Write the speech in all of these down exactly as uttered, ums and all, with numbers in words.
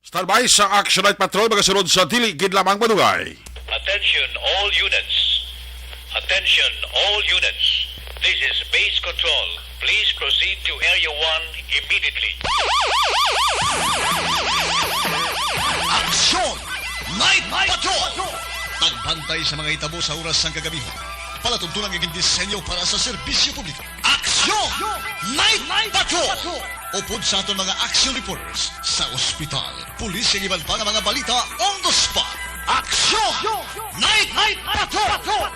Standby sa Action Night Patrol, mga sunod sa dili gid lamang madugay. Attention all units. Attention all units. This is Base Control. Please proceed to Area one immediately. Action Night Patrol! Pagbantay sa mga hitabo sa oras sang kagabi. Palatuntunan nga gindisenyo para sa serbisyo publiko. Action Night Patrol! Upod sa aton mga action reporters sa ospital, pulis, kag iban pa nga mga balita on the spot. Action Night Patrol!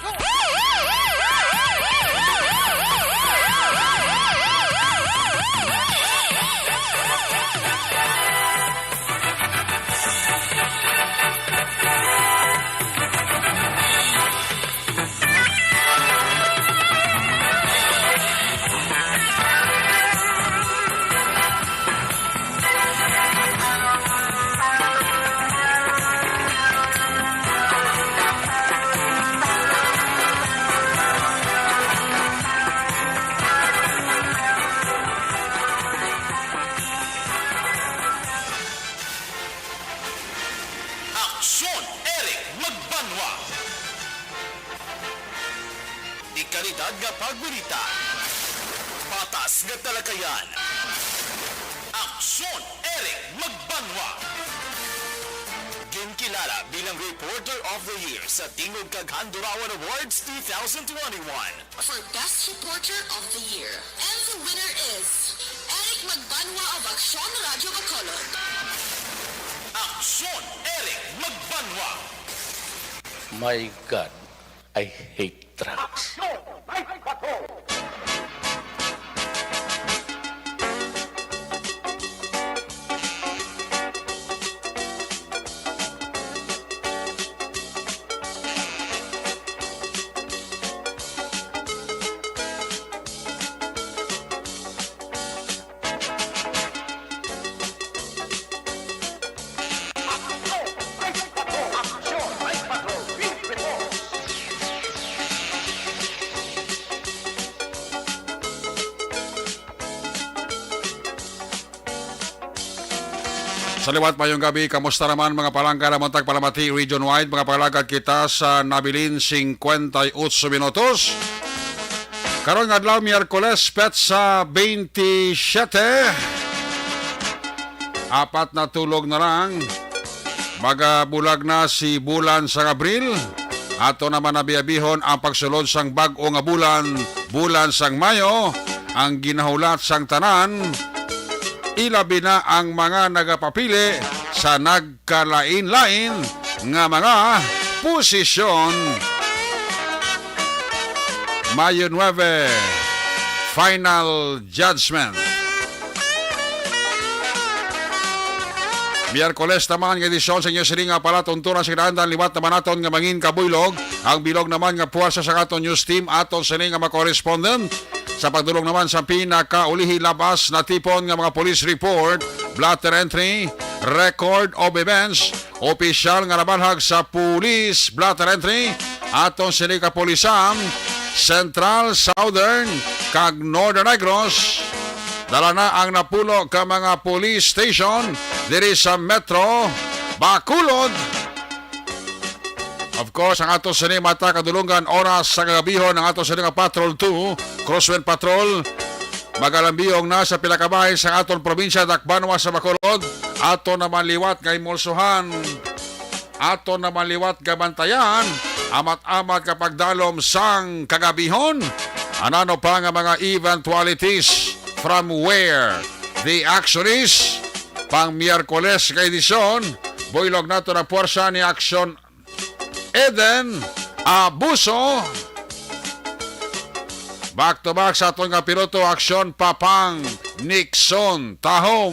Aksyon, Eric Magbanwa. Dekalidad nga pagbalita. Patas nga talakayan. Aksyon, Eric Magbanwa. Ginkilala bilang Reporter of the Year sa Tingog kag Handurawan Awards two thousand twenty-one. For Best Reporter of the Year and the winner is Eric Magbanwa of Aksyon Radyo Bacolod. Aksyon, Eric Magbanwa. My God, I hate drugs. Sa liwat, mayong gabi. Kamusta naman, mga palangga, namon tagpalamati region-wide? Mga palagad, kita sa nabilin, singkwenta y otso minutos. Karon nga adlaw, Miyerkules, petsa twenty-seven. Apat na tulog na lang. Magabulag na si bulan sang Abril. Ato naman abiabihon ang pagsulod sang bag-o nga bulan, bulan sang Mayo, ang ginahulat sang tanan, ilabi na ang mga nagapapili sa nagkalain-lain nga mga posisyon. Mayo nuebe, Final Judgment. Miyerkules naman nga edisyon sa inyo sini nga palatuntunan sa kinaandan. Liwat naman naton nga mangin kabuylog ang bilog naman nga puwersa sa aton news team, aton sini nga mga correspondent. Sa pagdulong naman sa pinakaulihi, labas natipon nga mga police report, blotter entry, record of events, opisyal nga nabanhag sa police blotter entry, aton sini kapulisan, Central, Southern, kag Northern Negros. Dala na ang napulo ka mga police station diri sa Metro Bacolod. Of course, ang ato sini mata kadulungan oras sa kagabihon, ang ato sini nga Patrol two, Crosswind Patrol, magalambiyong na sa pila ka bahin sa aton probinsya, dakbanwa sa Bacolod. Ato naman liwat nga imulsuhan, ato naman liwat nga bantayan, amat-amat nga pagdalom sang kagabihon. Anano pa nga mga eventualities from where the action is? Pang Miyerkules nga edisyon, buylog nato na puwersa ni Action Eden Abuso. Back to back sa aton nga piloto, Aksyon Papang Nixon Tahom.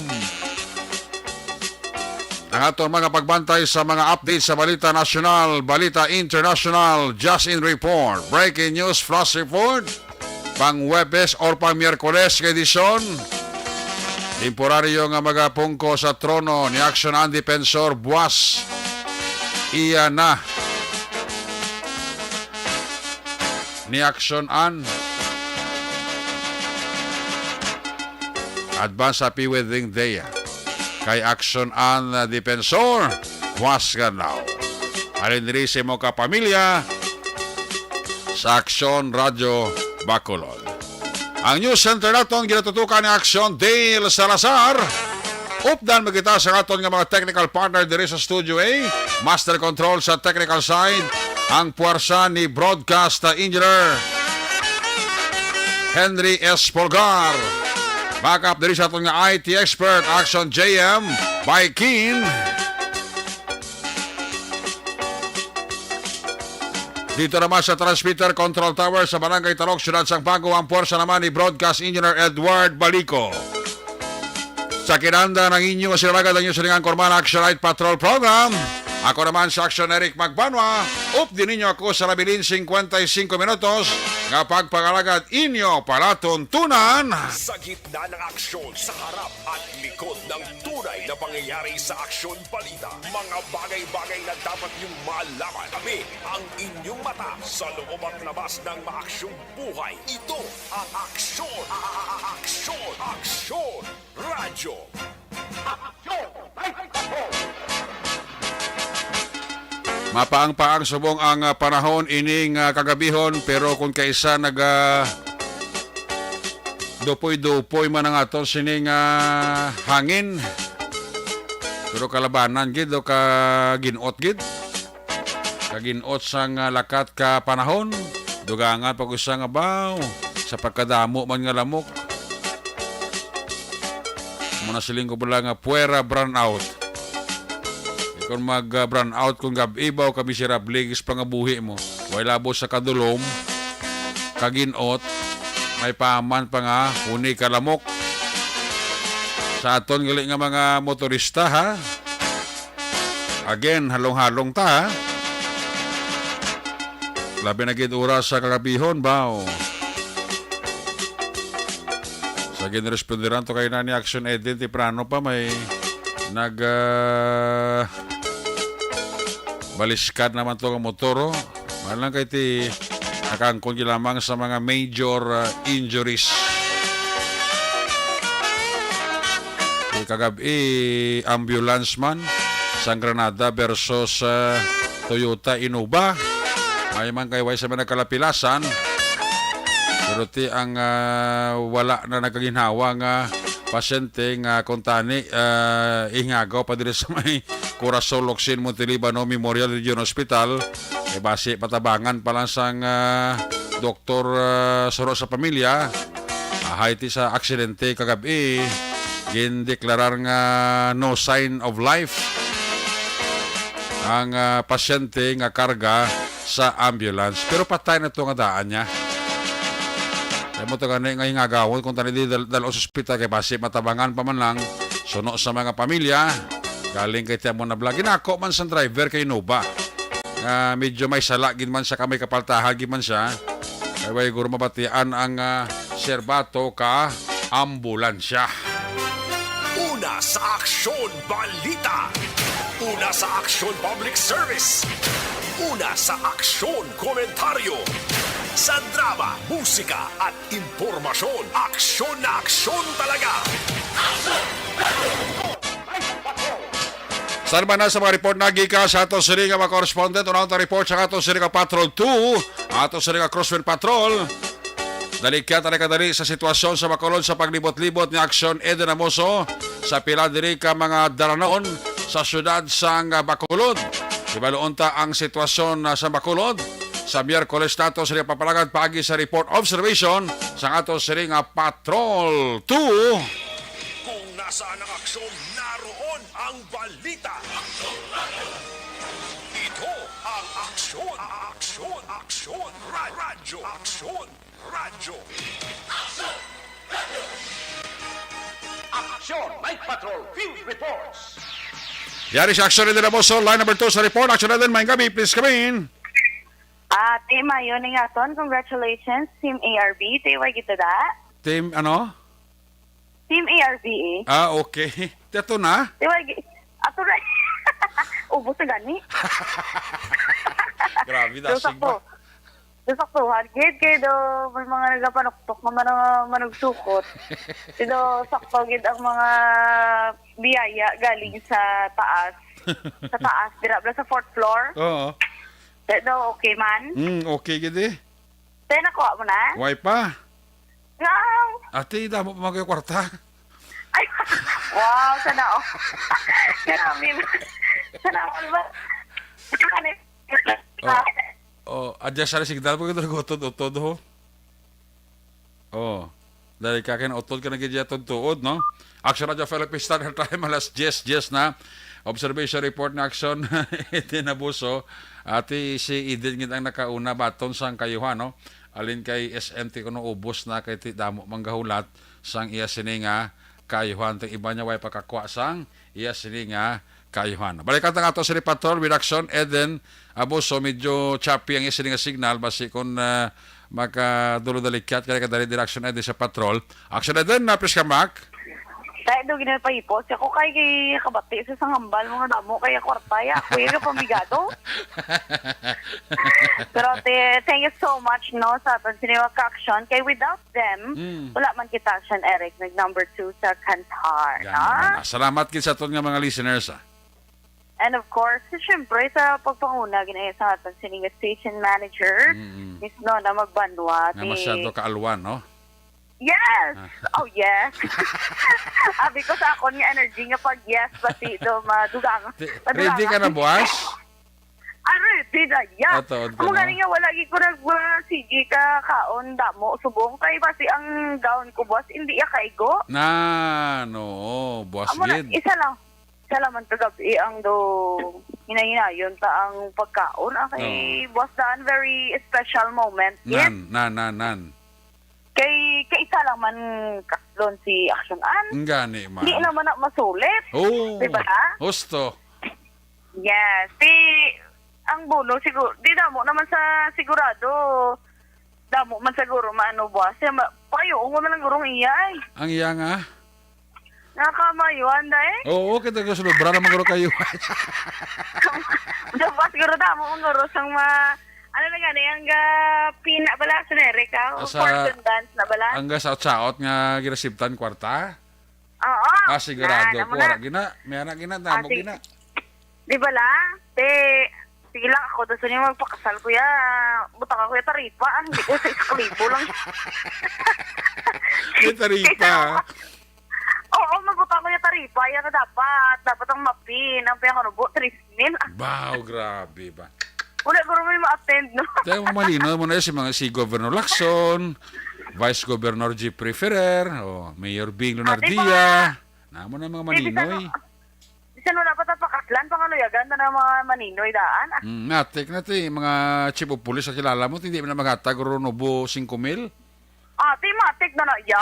Ang aton mga pagbantay sa mga update sa balita nasyonal, balita international, just in report, breaking news, flash report, pang Huwebes or pang Miyerkules nga edisyon. Temporaryo nga magapungko sa trono ni Action An Defensor, buwas iya na ni Action An. Advance happy wedding day. kay Aksyon an Defensor, Huas Ganao. Halin diri sa imo kapamilya sa Aksyon Radyo Bacolod. Ang news center naton ginatutukan ni Aksyon Dale Salazar. Updan mo kita sa aton nga mga technical partner diri sa Studio A. Master control sa technical side, ang puwersa ni broadcast engineer Henry S Polgar. Backup diri sa aton nga I T expert, Action J M by Keen. Dito naman sa transmitter control tower sa Barangay Talok, Siyudad sang Bago, ang puwersa naman ni Broadcast Engineer Edward Balico. Sa kinanda ng inyo nga sinalagan ang inyo siningang Korman Action Night Patrol Program. Ako naman sa Action Eric Magbanwa. Updi ninyo ako sa labilin cincuenta y cinco minutos nga pagpangalagad inyo palatuntunan. Sa gitna ng aksyon, sa harap at likod ng tunay na pangyayari sa Aksyon Balita, mga bagay-bagay na dapat niyong malaman. Kami ang inyong mata sa loob at labas ng maaksyong buhay. Ito ang Aksyon, a-, a-, a-, Aksyon, Aksyon Radyo. Aksyon! Mapaang-paang subong ang, ah, panahon ining, ah, kagabihon, pero kung kaisa naga dupoy-dupoy man ang aton sining, ah, hangin. Pero kalabanan gid o kagin-ot gid. Kagin-ot sang, ah, lakat ka panahon. Dugangan pag usa nga baw sa pagkadamo man nga lamok. Muna siling ko bala nga puwera brownout. Kung mag, ah, brownout kung gab-i ba o kami si Rabligis pa nga buhi mo. Way labo sa kadulom, kagin-ot, may paman pa nga huni kalamok. Sa aton gali nga mga motorista, ha? Again, halong-halong ta, ha? Labi na gid oras sa kagabihon, baw. Sa ginresponderan to kay na ni Action Eden, temprano pa may nag, ah, baliskad naman to nga motor, oh. Mahal lang kay ti nakaangkon gid lamang sa mga major, ah, injuries. Ti kagab-i, ambulance man sang Granada versus, ah, Toyota Innova. May man kay way sa mga kalapilasan. Pero ti ang, ah, wala na nagkaginhawa nga pasyente nga kuntani, ah, ihingagaw pa diri sa may Corazon Locsin Montelibano Memorial Region Hospital. Kay basi patabangan pa lang sang, ah, doktor, ah, suno sa pamilya. Ahay ti sa aksidente kagab-i, gindeklarar nga no sign of life ang, ah, pasyente nga karga sa ambulance. Pero patay na to nga daan niya. Kaya mo to gani nga hingagawon kung tani di dal-, dal-, sa ospital kay basi matabangan pa man lang suno sa mga pamilya. Galing kay Tiamo na Vlog. Ginako man sang driver kay Innova. Nga medyo may sala gid man sa kamay kapaltahan gid man siya. Kay way guro mabatian ang, ah, serbato ka ambulansya. Una sa aksyon, balita. Una sa aksyon, public service. Una sa aksyon, komentaryo. Sa drama, musika, at impormasyon, aksyon na aksyon talaga. Sa naman na sa mga report na gikan sa ato sini nga mga correspondent, unang report sa ato sini nga Patrol two, ato sini nga Crosswind Patrol. Dali kaya tayo kadali sa sitwasyon sa Bacolod sa paglibot-libot ni Aksyon Eden Amoso sa pila diri ka mga daranaon sa siyudad sang Bacolod. Ibaluon ta ang sitwasyon, ah, sa Bacolod sa Miyerkules nato sa papalagad paagi sa report observation sa ato sini nga Patrol two. Kung nasaan ang aksyon, naroon ang balita. Ito ang aksyon, aksyon, aksyon, ra-, radyo, aksyon, radyo. Aksyon! Night Patrol Field Reports! Yari sa Aksyon Eden Amoso, line number two sa report. Aksyon Eden, may gabi, please come in. Ah, Team Ayo ning aton, congratulations, Team A R B. Te, way gid ta da? Team ano? Team A R B, eh. Ah, okay. Teto na? Te, way gi-, ato ra. Ubos na gani. Grabe, dasig ba? Nasaktuhan gid kay do may mga nagapanuktok nga manang-, manugsukot. Pero sakto gid ang mga biyaya galing sa taas. Sa taas, dira ba sa fourth floor? Oo. Pero okay man. Mm, okay gid eh. Pero nakuha mo na? Way pa. Wow! Ate, damo pa man kayo kwarta. Ay, wow, sana all. Grabe ba? Sana all ba? Oh, oh, adjust sa signal po kita nagutod-utod, ho. Oh, dahil ka kinutod ka na gid tuod, no? Action Radio Philippines Standard Time, alas diyes, diyes na. Observation report na action, Eden Abuso. Ati si Eden gid ang nakauna baton sang kayuhan, no? Alin kay S M ti kuno ubos na kay ti damo manggahulat sang iya sini nga kayuhan. Ti iba niya way pakakwa sang iya sini nga kayuhan. Balikan ta nga ato sini patrol with action, Eden Abuso. Medyo choppy ang iya sini nga signal. Basi kung, ah, makadulo dalikyat kay kadali din action, Eden, sa patrol. Action, Eden, na please come back. Tayo daw ginapahipos. Ako kay, kay kabati sa isang hambal, mga damo, kaya kwarta, ya. Kuya, ka pamigado. Pero, te, thank you so much, no, sa aton sini nga ka-action. Kay without them, Mm. wala man kita, Action Eric, nag number two sa Kantar, Gani no? man. Ah, salamat gid sa aton nga mga listeners, ah. And of course, syempre, sa pagpanguna, ginawa sa aton sini nga station manager, Mm-mm. Miss Nona Magbanwa, Nga ti masyado kaalwan, no? Yes! Ah. Oh, yes! Abi ko sa akon nga energy nga pag yes, basi do madugang. Ti-, madugang ready ka na, ako. Buwas? Ah, ready na, yeah. Ato, Amo okay na. Gani nga, wala gid ko nag-, wala, sige ka, kaon, damo, subong. Kay basi ang gown ko, buwas, hindi ya kaigo. Na, no, buwas Amo na, gid. Isa lang. Isa lang man kagabi ang do hinahinayon ta ang pagkaon. Ah, kay Oo. buwas daan, very special moment. Yes. Nan, nan, nan, nan. Kay, kay isa lang man kaslon si Action Ann. Ang gani man. Di naman na masulit. Oo. Di ba? Husto. Yes. Di, ang bono, siguro, di damo naman sa sigurado. Damo man siguro maano buwas. Siya ma-, payo, ungol man lang gurong iya ay. Ang iya nga? Nakamayuan, day? Oo, kita ko sulubra naman guro kayo. Dapat guro damo, ang guro sang ma-, ano na gani, ang ga-, pina bala, sa Nerika, o Sa, Fortune dance na bala? Ang ga-saot-saot nga girasibtan kwarta? Oo. Ah, sigurado. Na, amo Kuwara na. Gina. May anak gina, Ah, damo sige. Gina. Di bala? Te, sige lang ako, gusto niyo magpakasal, kuya. Butang ako yung taripa. Ang hindi ko sa isang libo lang. May taripa, Kaya ah. Oo, magbutang ko yung taripa. Yan na dapat. Dapat ang mapin. Ang piyang ano, bu-, three mil. Ah. Wow, grabe ba? Wala ko naman ma-attend, no? Kaya mo malino mo na si mga si Governor Lacson, Vice Governor Jeffrey Ferrer, o Mayor Bing Ah, di Lunardia. Ba? Namo na mga Di, bisan malinoy. Bisan wala pa ta pakaslan, pangaluyagan ta na mga maninoy daan. Ah. Mm, matik na ti, mga chief of police sa kilala mo, hindi mo na maghatag ro nubo singko mil? Ah, ti matik na na, ya.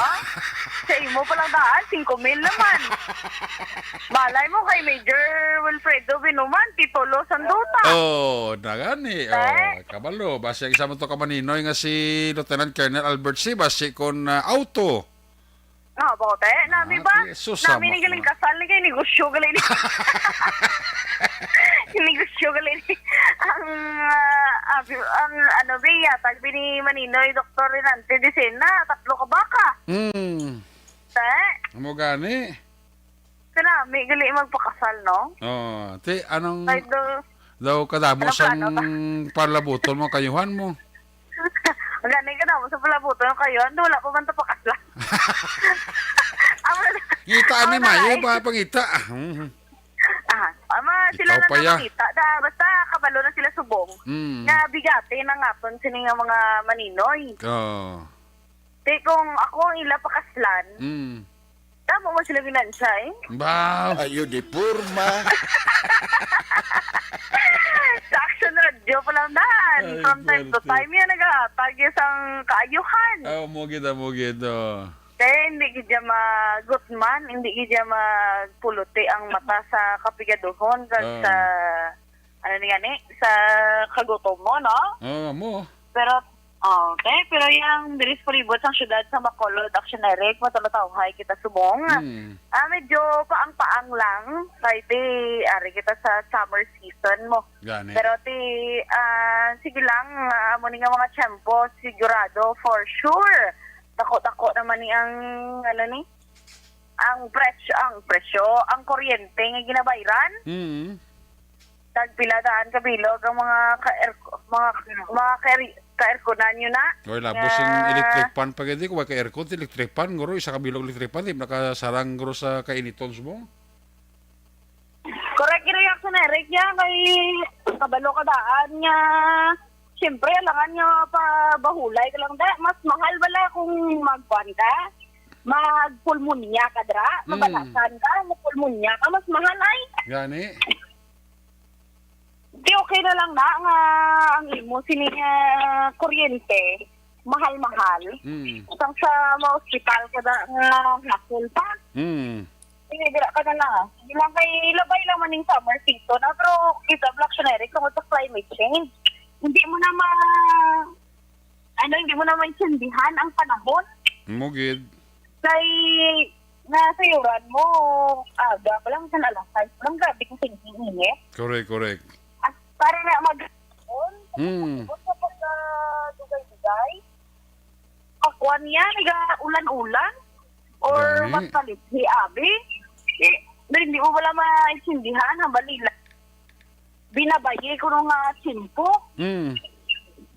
Sa imo pa lang daan, singko mil naman. Malay mo kay Major Wilfredo Binuman, titulo sa duta. Oh, na gani. Eh? Oh, kabalo, basta isa mo to ka maninoy nga si Lieutenant Colonel Albert C, basi kon, ah, auto. Ah, bako, te? Nami Ah, ba? Ti, sus, Nami sama ni galing ka. Kasal ni kay negosyo galing ni. Negosyo galing ni. Ang, ah, abi-, ang ano, be, yatag bi ni Maninoy, Doktor Renante Dicena, tatlo ka baka. Mm. Te? Amo gani. Kanami, gali magpakasal, no? Oh, ti, anong Ay, do. Daw kadamo Anong sang plano ta? Palabuton mo, kayuhan mo? Gani kadamo sa palabuton, kayuhan, wala pa man ta pakasal. Amo na. Ngita ni Amo na Mayo, ay. Pa, pangita. Ah, mhm. Ah, ama, sila Ikaw na pa, ya. Nakakita. Da, basta kabalo na sila subong. Mm. Nga bigati na nga pon sini nga mga maninoy. Oh. Ti, kung ako ang ila pakaslan, Mm. Tama mo sila ginansya, eh. Wow. Ayo, di porma. Sa Action Radio pa lang daan. Ay, From time to swerte. Time, yan naghahatag yan sang kaayuhan. Ah, mo gid, mo gid, oh. Kaya hindi gid siya magutman, hindi gid siya magpuluti ang mata sa kapigaduhon, kag Ah. Sa, ano ni gani, sa kagutom mo, no? Oh, mo. Pero Okay, pero yang diri sa palibot sang siyudad sa Bacolod, Action Eric, matulotawhay kita subong. Mm. Ah, medyo paang-paang lang, kay di, ari kita sa summer season mo. Gani. Pero ti, ah, sige lang, ah, amo ni nga mga tiyempo, sigurado, for sure. Dako-dako naman ni ang, ano ni, ang presyo, ang presyo, ang kuryente nga ginabayran. Mm. Tag pila daan ka bilog ang mga ka-air-, mga, mga ka-air-, ka-airconan nyo na? Oy, labos Nga ang electric fan pa gid, kung may ka-aircon, electric fan, guro, isa ka bilog electric fan, di nakasarang, guro, sa kainiton subong. Correct yung reaction, Eric, ya. Kay kabalo ka daan nga, siyempre, alangan nga pabahulay ka lang. Da, mas mahal bala kung magkuan ka, magpulmonya ka, dra. Mm. Mabalasan ka, magpulmonya ka, mas mahal ay. Gani. Di okay na lang na nga ang imo sini nga kuryente, mahal-mahal. Mm. Sang sa ma-hospital ka na nga hassle pa. Mm. Sige, dira ka na lang. Sige lang kay labay lang man ning summer season, ah, pero kita Black Generic tungod sa climate change. Hindi mo na ma-, ano, hindi mo na maintindihan ang panahon. Mo gid. Kay nasayuran mo, aga pa lang, sa alas sais pa lang, grabe kasi ang init. Correct, correct. At para na mag-, Hmm. Sa pagkadugay-dugay, kakuan niya, naga-ulan-ulan, or Gani. Mas palit si Abi. Eh, hindi mo wala maintindihan, ang balila. Binabayi ko nung, ah, tiyempo. Mm.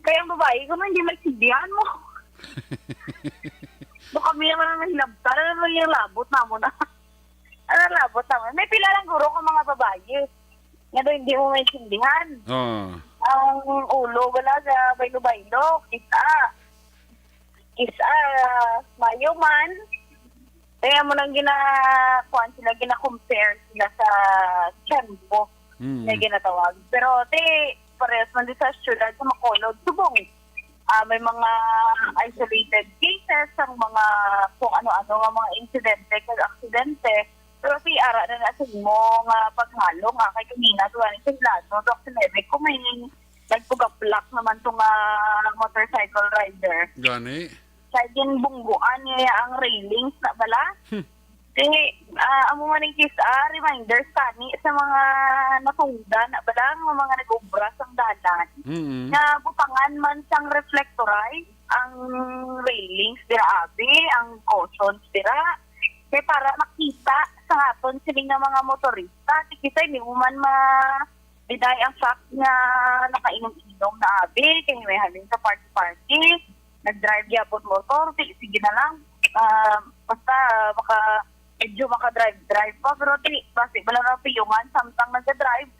Kaya ang babae ko, hindi maintindihan mo. Baka may mga nahilabtan. Ano naman yung labot na mo na? Ano labot naman? May pila lang guro ka mga babae. Nga daw hindi mo maintindihan. Oo. Ang ulo, wala sa baylo-baylo. Kita. Is, ah, mayo man. Kaya mo nang gina-, kuwan sila, gina-compare sila sa tiyempo Mm. na ginatawag. Pero, te, parehas man din sa syudad sa Bacolod, subong. Ah, may mga isolated cases, ang mga kung ano-ano nga mga insidente, kag aksidente. Pero si ara na na sa imo nga paghalong, ah, kay kanina, tuwa ni sa Hilado, Doc Neve, kung may nagpugaplak naman to nga motorcycle rider. Gani? Kay ginbungguan niya ang railings na bala. Hmm. Di, ah, amo man ang kis-, ah, reminders kani sa mga natungdan na bala nga mga nag-ubra sang dalan. Mm. Nga butangan man sang reflectorize ang railings dira abi, ang cautions dira. Kay para makita sa aton sini nga mga motorista, di kita hindi mo man ma-, deny ang fact nga nakainom-inom na abi, kay may halin sa party-party, nag-drive gyapon motor, di, sige na lang. Ah, basta, ah, maka-, medyo maka-drive-drive pa, pero di, basi, wala na piyungan, samtang nag-drive,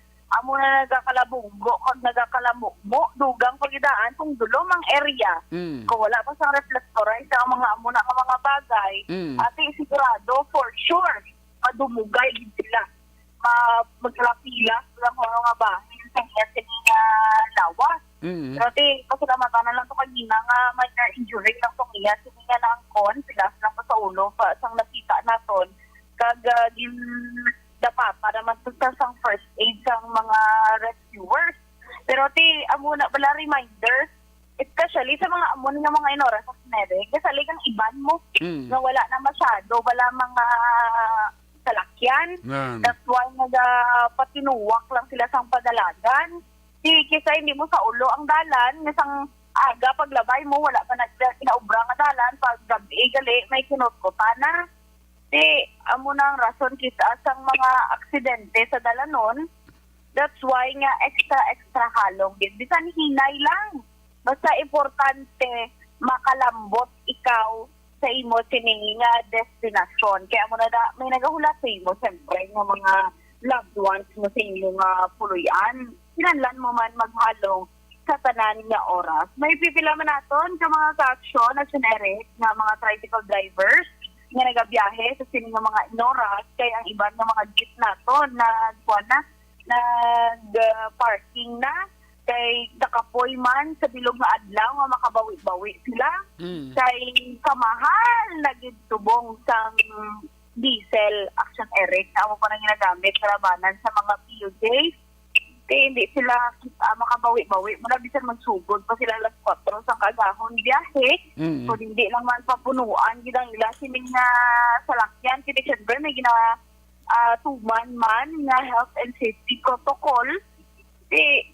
amo na nagakalabunggo, kag nagakalamukmo, dugang pagidaan, kung dulom ang area. Mm. Kung wala pa sang reflectorize ang mga amo na nga mga bagay, Mm. ati sigurado, for sure, madumugay gid sila. Ma-, magkalapilas lang ko nga bahin sa iya sini nga lawas. Mm. Pero ti, pasalamatan na lang to kanina nga minor injury lang tong iya sini nga naangkon, pilas lang to sa ulo pa sang nakita naton. Kag, ah, gin-, dapata naman to sa sang first aid sang mga rescuers. Pero ti, amo na bala reminder, especially sa mga amon nga mga inora sa Nere, kasalig ang iban mo Mm. nga wala na masyado, wala mga salakyan. Nan. That's why nagapatinuwak lang sila sang padalagan. Di, kisa hindi mo sa ulo ang dalan, nga sang aga paglabay mo, wala pa nag-, inaubra nga dalan, pag gabi, gali, may kinutkutan na. Di, amo na ang rason kita sang mga aksidente sa dalanon. That's why nga extra, extra halong gid. Bisan hinay lang. Basta importante, makalambot ikaw sa imo sini nga destinasyon. Kaya mo na da, may nagahulat sa imo, siyempre, nga mga loved ones mo sa imo nga puloy-an. Kinahanglan mo man maghalong sa tanan nga oras. May pipila man naton ka mga ka-aksyon na generic nga mga tricycle drivers nga nagabiyahe sa sini nga mga inoras, kay ang iban nga mga jeep naton nagkuan na, nag, ah, parking na, kay nakapoy man sa bilog nga adlaw nga makabawi-bawi sila. Mm. Kay kamahal na gid subong sang diesel, Action Eric, na amo pa nang ginagamit sa labanan sa mga P U Js. Kay hindi sila, ah, makabawi-bawi. Mura bisan magsugod pa sila alas kwatro sa kaagahon biyahe. Mm. Kung hindi lang man papunuan gid ang ila sining nga salakyan, kay syempre may gina-, ah, tuman man nga health and safety protocol. Di,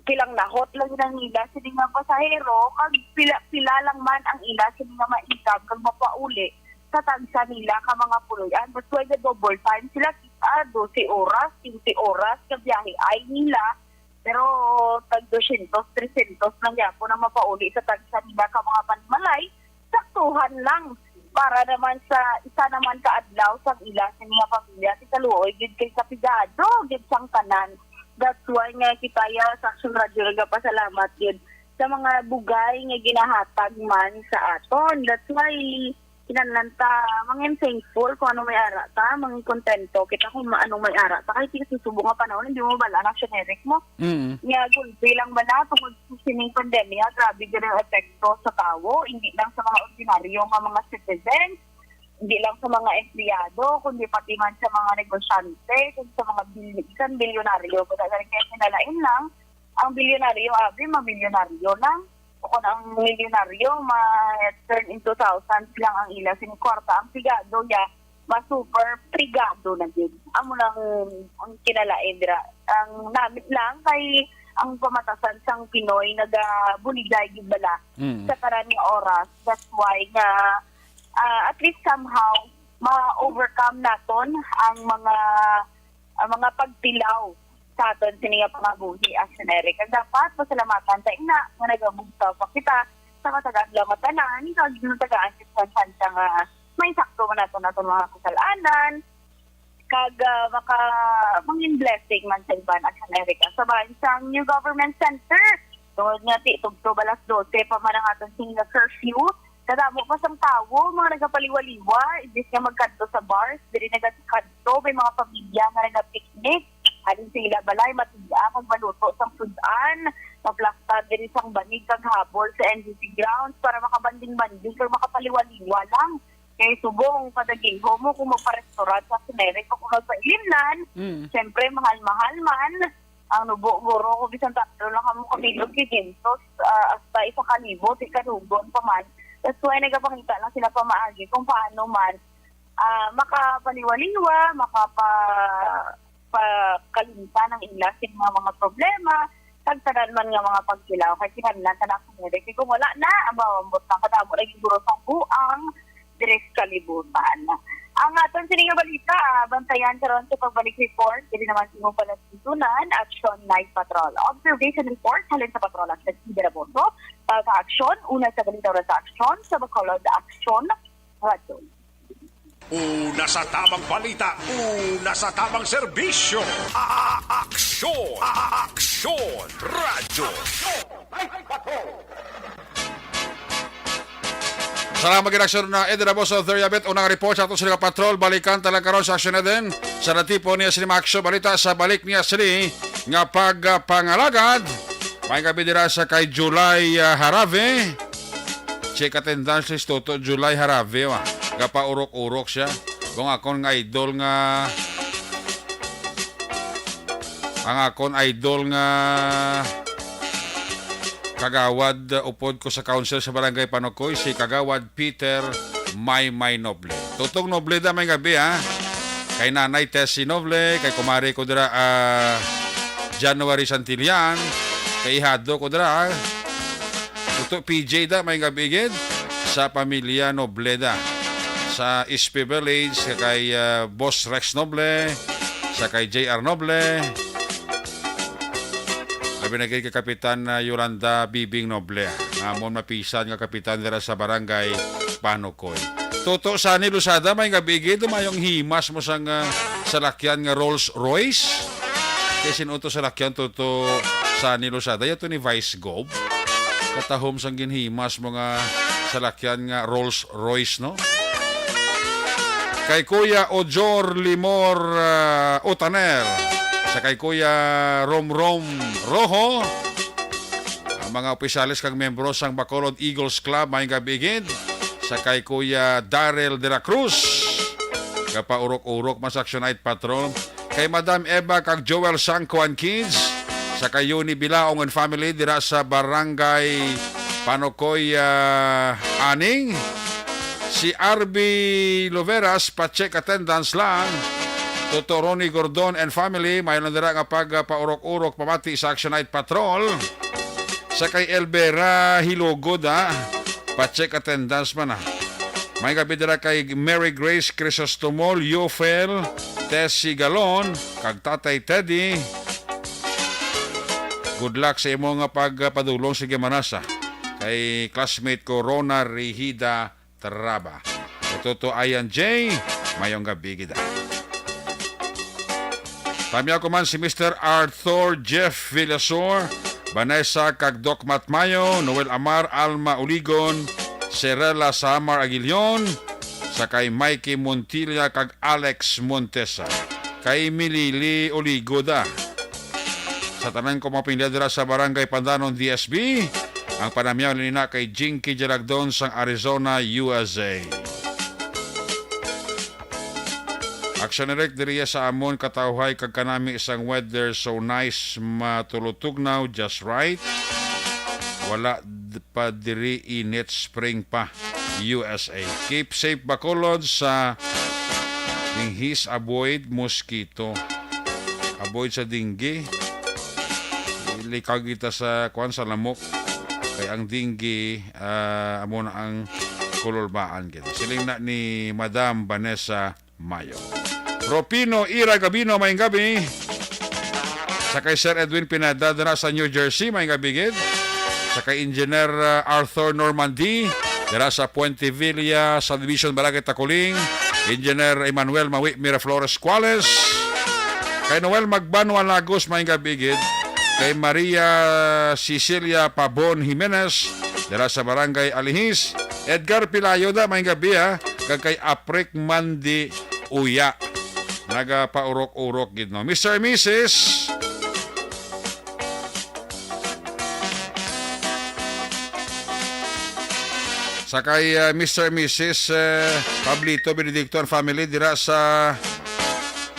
kilangnahot lang gid ang ila sining nga pasahero, kag pila-pila lang man ang ila sining nga ma-income kag mapauli sa tagsa nila ka mga puloy-an. That's why the double time sila, ah, dose oras, quince oras ka biyahe ay nila. Pero tag dosyentos, tresyentos lang gyapon ang mapauli sa tagsa nila ka mga panimalay. Saktuhan lang para naman sa isa naman ka adlaw sang ila sa mga pamilya. Sa kaluoy gid kay sa pigado gid sang tanan. That's why nga kita ya sa Action Radio nagapasalamat gid sa mga bugay nga ginahatag man sa aton. That's why kinahanglan ta mangin thankful kung ano may ara ta, mangin kontento kita kung ma-, anong may ara ta. Kay sa subong nga panahon, hindi mo bala na generic mo. Mm. Nga gulpi lang bala tungod sa sining pandemya, grabe gyud ang epekto sa tawo, hindi lang sa mga ordinaryo nga mga citizens, hindi lang sa mga empleyado, kundi pati man sa mga negosyante, kag sa mga bil-, bisan bilyonaryo. Kaya kaya kinalain lang, ang bilyonaryo, abi, mamilyonaryo lang. O kung ang milyonaryo, ma-turn into thousands lang ang ila sing kwarta. Ang pigado, ya, ma-super pigado na gid. Amo lang ang kinalain dira. Ang namit lang kay ang pamatasan sang Pinoy nagabuligay gid bala Mm. sa tanan nga oras. That's why nga, ah, at least somehow ma-overcome naton ang mga, ang mga pagtilaw sa aton sini nga pangabuhi as generic. Ang dapat pasalamatan ta ina nga nagabugtaw pa kita sa matag adlaw nga tanan, kag ginatagaan kita sa tsansa nga may sakto man naton aton mga kasalanan, kag, ah, maka mangin blessing man sa iban, as an Erica. Sa bahin sang New Government Center, tungod nga ti tugto balas dose pa man ang aton sing nga curfew, kadamo pa sang tawo mga nagapaliwaliwa, imbis nga magkadto sa bars, diri nagakadto may mga pamilya nga nagapicnic. Halin sa ila balay, matiga kag maluto sang sud-an, maplakta diri sang banig kag habol sa N G C grounds para makabanding-banding kag makapaliwaliwa lang. Kay subong, padagiho mo kung magpa-restaurant sa Sinere o kung magpailimnan, Mm. siyempre, mahal-mahal man. Ang nubo, guro, kung bisan tatlo lang kamo kabilog, quinientos, ah, hasta isa ka libo, di kadugon pa man. That's why nagapangita lang sila pamaagi kung paano man, ah, makapaliwaliwa, makapa-, pakalimtan ang ila sing mga, mga problema, kag tanan man nga mga pagtilaw. Kay kinahanglan ta na ang Sinere. Kay kung wala na, ang bawambot na kadamo na gid guro sang buang diri sa kalibutan. Ang aton sini nga balita, ah, bantayan karon sa pagbalik report diri naman sa imong palatuntunan, Action Night Patrol. Observation report halin sa Patrol Action City Raboso. Sa, sa Action, una sa balita, oras sa Action, sa Bacolod Action Radyo. Una sa tamang balita, una sa tamang serbisyo. A-, a-, aksyon, a-, a-, aksyon, radyo. Salamat gid, Aksyon na Eden Raboso, Theriabit. Unang report sa ato sila patrol. Balikan ta lang karon sa Aksyon Eden. Sa natipon niya sini Maxo, balita sa balik niya sini nga pagpangalagad. May gabi dira sa kay July, ah, Harave. Check attendance list, Toto July Harave, wa. Gapaurok-urok siya. Kung akon nga idol nga Ang akon idol nga kagawad, uh, upod ko sa council sa Barangay Panukoy, si Kagawad Peter Maymay Noble. Tutong Noble da may gabi, ha? Kay Nanay Tessie Noble, kay kumari ko dira, ah, January Santillan, kay ihado ko dira, ha? Tuto P J da may gabi gid sa pamilya Noble da. Sa S P Village, sa kay, ah, Boss Rex Noble, sa kay J R Noble. Labi na gid kay Kapitan, ah, Yolanda Bibing Noble, nga amon mapisan nga kapitan dira sa Barangay Panukoy. Toto Sani Losada, may gabi gid, mayong himas mo sang, ah, salakyan nga Rolls Royce. Kay sin-o to salakyan, Toto Sani Losada? Yato ni Vice Gov. Katahom sang ginhimas mo nga salakyan nga Rolls Royce, no? Kay Kuya Ojor Limor, ah, Utaner, sa kay Kuya Romrom Rojo, ang mga opisyales kag miyembro sang Bacolod Eagles Club, may gabi gid. Sa kay Kuya Daryl de la Cruz, kapaurok-urok man sa Action Night Patrol. Kay Madam Eva kag Joel Sangko and kids, Sa kay Yuni Bilaong and family dira sa Barangay Panokoy, ah, Aning. Si R B Loveras, pa-check attendance lang. Toto Ronnie Gordon and family, may lang dira nga pagpaurok-urok pamati sa Action Night Patrol. Sa kay Elvera Hilugod, ha? Pa-check attendance man, ha? May gabi dira kay Mary Grace Crisostomol, Yofel, Tessie Galon, kag Tatay Teddy. Good luck sa imo nga pagpadulong. Sige, manasa kay classmate ko, Rona Rihida Traba. Kay Toto Ayan J, mayong gabi gid. Tamyaw ko man si Mister Arthur Jeff Villasor, Vanessa kag Doc Matmayo, Noel Amar, Alma Uligon, Serela Samar Aguilion, sa kay Mikey Montilla kag Alex Montesa, kay Milili Uligoda. Sa tanan ko mga pamilya dira sa Barangay Pandanon, D S B, ang panamyaw nina kay Jinky Jalagdon sang Arizona, U S A. Action Eric, diriya sa amon katawhay kag kanami sang weather, so nice, matulog-tugnaw, just right. Wala d- pa diri init, spring pa, U S A. Keep safe, Bacolod, sa dinghis, avoid mosquito. Avoid sa dengue. Likag kita sa, kuan, sa lamok. Kay ang dengue, ah, amo na ang kululbaan gid. Siling na ni Madam Vanessa Mayo. Ropino Ira Gabino, mayong gabi. Sa kay Sir Edwin Pineda dira sa New Jersey, mayong gabi gid. Sa kay Engineer, uh, Arthur Normandy dira sa Puente Villa Subdivision, Barangay Taculing. Engineer Emmanuel Mawi Miraflores Cuales. Kay Noel Magbanwa Lagos, mayong gabi gid. Kay Maria Cecilia Pabon Jimenez dira sa Barangay Alihis. Edgar Pilayo da, mayong gabi, ha. Kag kay Aprik Mandi Uya. Nagapaurok-urok gid, no? Mister Missus Sa kay, ah, Mister Missus, eh, Pablito Benedicto and family dira sa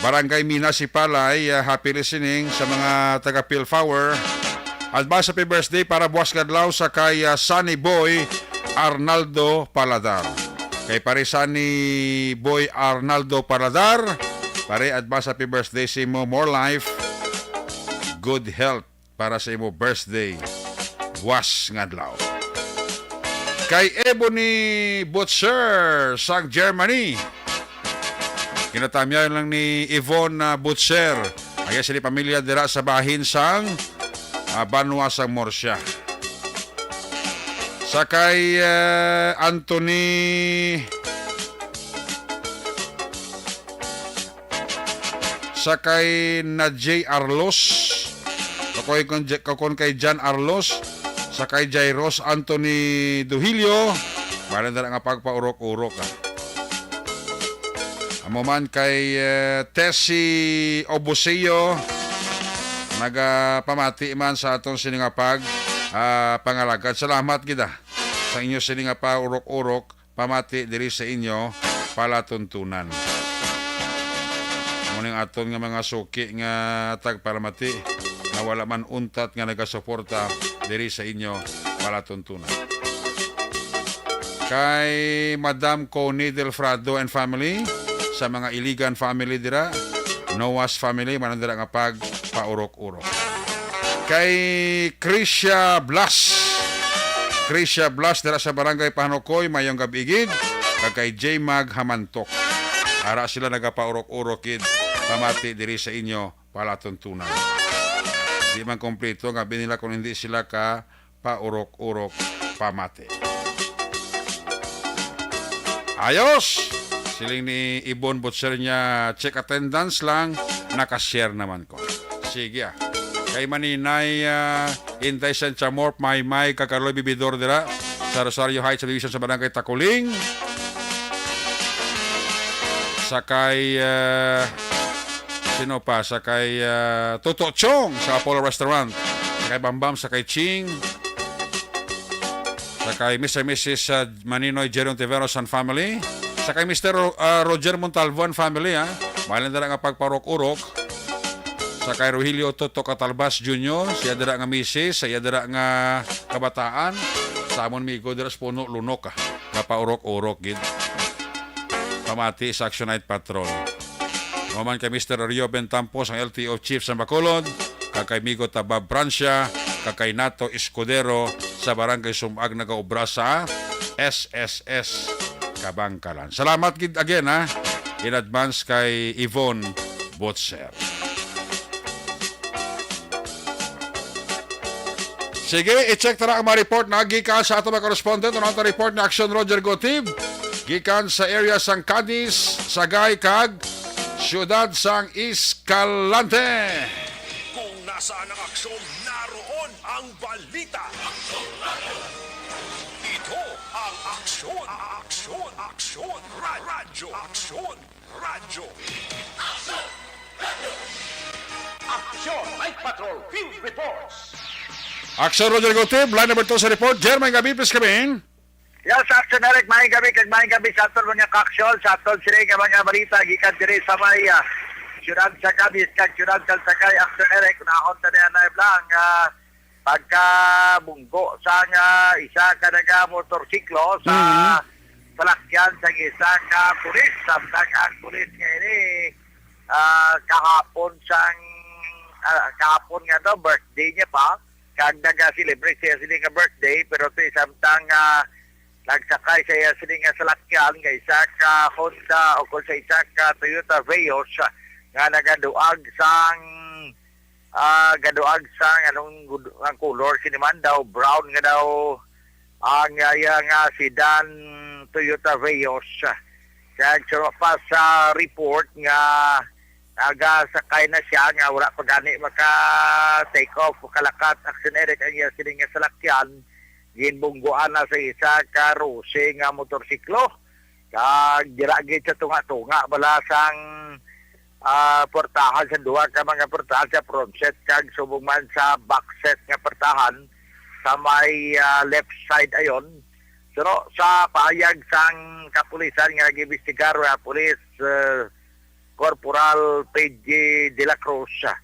Barangay Mina, Sipalay, ah, happy listening sa mga taga Pilfower. Advance happy birthday para buwas nga adlaw sa kay, ah, Sunny Boy Arnaldo Paladar. Kay pare Sunny Boy Arnaldo Paladar, pare, advance happy birthday sa imo, more life, good health para sa imo birthday buwas nga adlaw. Kay Ebony Butcher sang Germany, ginatamyaw lang ni Yvonne, ah, Butcher. Agi sini pamilya dira sa bahin sang, ah, banwa sang Murcia. Sa kay, eh, Anthony, sa kay Najay Arlos, kakoy kon, kakon kay Jan Arlos, sa kay Jairos Anthony Duhilio, bali na nga pagpaurok-urok, ah. Amo man kay, eh, Tessie Obuseo, nagapamati man sa aton sini nga pag, ah, pangalagad. Salamat gid, ah, sa inyo sini nga paurok-urok, pamati diri sa inyo palatuntunan. Amo ning aton nga mga suki nga tagpalamati nga wala man untat nga nagasuporta diri sa inyo palatuntunan. Kay Madam Connie Delfrado and family, sa mga Iligan family dira, Noah's family, man dira nga pagpaurok-urok. Kay Krisha Blas. Krisha Blas dira sa Barangay Panukoy, mayong gabi gid. Kag kay J Mag Hamantok. Ara sila nagapaurok-urok gid. Pamati diri sa inyo palatuntunan. Di man kompleto nga nila kung hindi sila ka paurok-urok pamati. Ayos! Siling ni Ibon Butcher niya, check attendance lang, naka-share naman ko. Sige, ah. Kay Maninay, ah, Intay San Chamorro, Maymay, kag Carlo Bibidor dira sa Rosario Heights Subdivision sa Barangay Taculing. Sa kay, ah, sino pa? Sa kay, ah, Toto Chong sa Apollo Restaurant. Sa kay Bambam, sa kay Ching. Sa kay Mister Missus, ah, Maninoy Jerry Ontiveros and family. Sa kay Mister Ro-, ah, Roger Montalvo and family, ha. Mahalin na nga pagparok-urok. Sa kay Rogelio Toto Catalbas Junior, siya dira nga misis, siya dira nga kabataan, sa amon migo dira sa Puno Lunok, ah. Kapaurok-urok gid. Pamati sa Action Night Patrol. Human kay Mister Rio Bentampo sang L T O Chief sa Bacolod, kag kay Migo Tabab Francia, kag kay Nato Escudero sa Barangay Sumag nagaobra sa S S S Kabangkalan. Salamat gid again, ha, in advance kay Yvonne Butcher. Sige, i-check ta na ang mga report na gikan sa ato mga correspondent. Ano ang report ni Action Roger Gotib? Gikan sa area sang Cadiz, Sagay, kag siyudad sang Escalante. Kung nasaan ang aksyon, naroon ang balita. Ito ang Aksyon, Aksyon, Aksyon, Ra-, Radyo, Aksyon, Radyo. Aksyon Night Patrol Field Reports. Action Roger Gotib, line number two sa report. Jer, maayong gabi, please come in. Yes, Action Eric, maayong gabi, kag maayong gabi sa aton mga ka-aksyon, sa aton sini nga mga balita, gikan diri sa may, ah, siyudad sa Cadiz, kag siyudad sa Sagay, Action Eric, unahon ta niya na lang, ah, pagkabunggo sang, ah, isa ka naga motorsiklo sa Mhm. salakyan sang isa ka pulis. Samtang ang pulis nga ini, ah, kahapon sang, ah, kahapon nga daw, birthday niya pa, kag naga-celebrate siya sini nga birthday, pero ti samtang, ah, nagsakay siya sini nga salakyan nga isa ka Honda o kung sa isa ka Toyota Vios, ah, nga nagaduag sang, ah, gaduag sang anong gud-, ang color sini man daw, brown nga daw ang, ah, iya nga sedan Toyota Vios. Kag suno pa sa report nga nagasakay na siya nga wala pa gani maka-take off, makalakat, Action Eric, ang iya sini nga salakyan, ginbungguan na sa isa ka Rose nga motorsiklo. Kag dira gid sa tunga-tunga bala sang, ah, portahan, sa duha ka mga portahan, sa front set kag subong man sa back set nga portahan sa may, ah, left side ayon. Pero sa pahayag sang kapulisan nga nag-imbestigar, ah, Police, ah, Corporal P J de la Cruz, ah,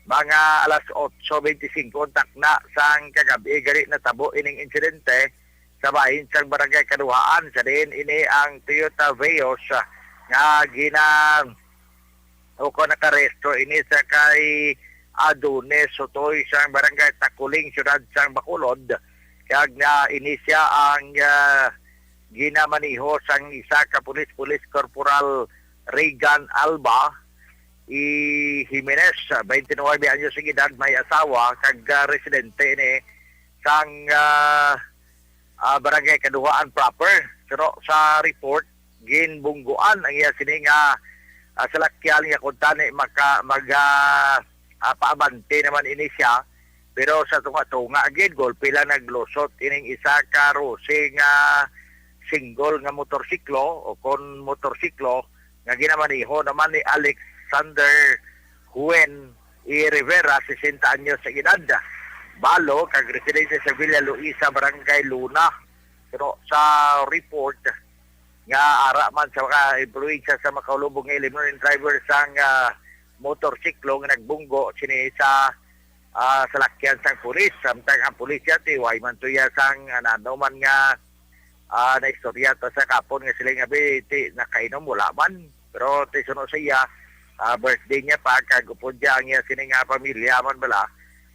mga alas otso bente singko takna sang kagab-i gani natabo ining insidente sa bahin sang Barangay Kaduhaan, sa diin ini ang Toyota Vios, ah, nga gina-, o kon nakarehistro ini sa kay Adonis Sotoy sang Barangay Takuling, siyudad sang Bacolod, kag na ini siya ang, ah, ginamaniho sang isa ka pulis, Police Corporal Regan Alba E. Jimenez, ah, twenty-nine anyos ang edad, may asawa, kag, ah, residente ini sang, ah, ah, Barangay Kaduhaan proper. Pero sa report, ginbungguan ang iya sini nga, ah, salakyan nga kuntani maka-, mag-, ah, ah, paabante naman ini siya. Pero sa tunga-tunga gid, golpe lang naglusot ining isa ka Rose nga single nga motorsiklo o kon motorsiklo nga ginamaniho naman ni Alexander Juan E. Rivera, sesenta anyos sa edad. Balo, kag residente sa Villa Luisa, Barangay Luna. Pero sa report nga ara man sa mga impluwensya sa makaulubong nga elemento, driver sang, ah, motorsiklo nga nagbunggo sini sa, ah, salakyan sang pulis. Samtang ang pulis yati, way man tuya sang, ah, nano man nga, ah, naistorya ta sa kapon nga sila nga bi-, ti, nakainom, wala man. Pero ti suno sa iya, ah, birthday niya pa, kag upod niya ang iya sini nga pamilya man bala,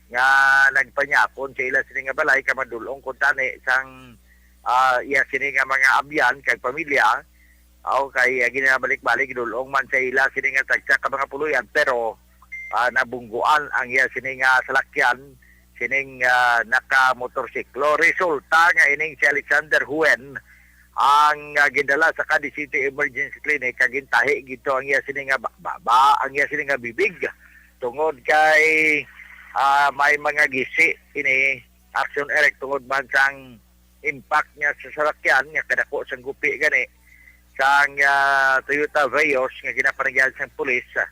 nga nagpanyapon sa ila sini nga balay, kamadulong kuntani sang, ah, iya sini nga mga abyan kag pamilya. Aw, kay, ah, ginabalik-balik, dulong man sa ila sini nga tagsa ka mga puloy-an, pero, ah, nabungguan ang iya sini nga salakyan, sining, ah, naka-motorsiklo. Resulta nga ining si Alexander Juan ang, ah, gindala sa Cadiz City Emergency Clinic, kag gintahi gito ang iya sini nga ba-, baba, ang iya sini nga bibig, tungod kay, ah, may mga gisi ini, Action Eric, tungod man sang impact niya sa salakyan nga kadako sang gupi gani sang, ah, Toyota Vios nga ginapanagyan sang pulis, ah,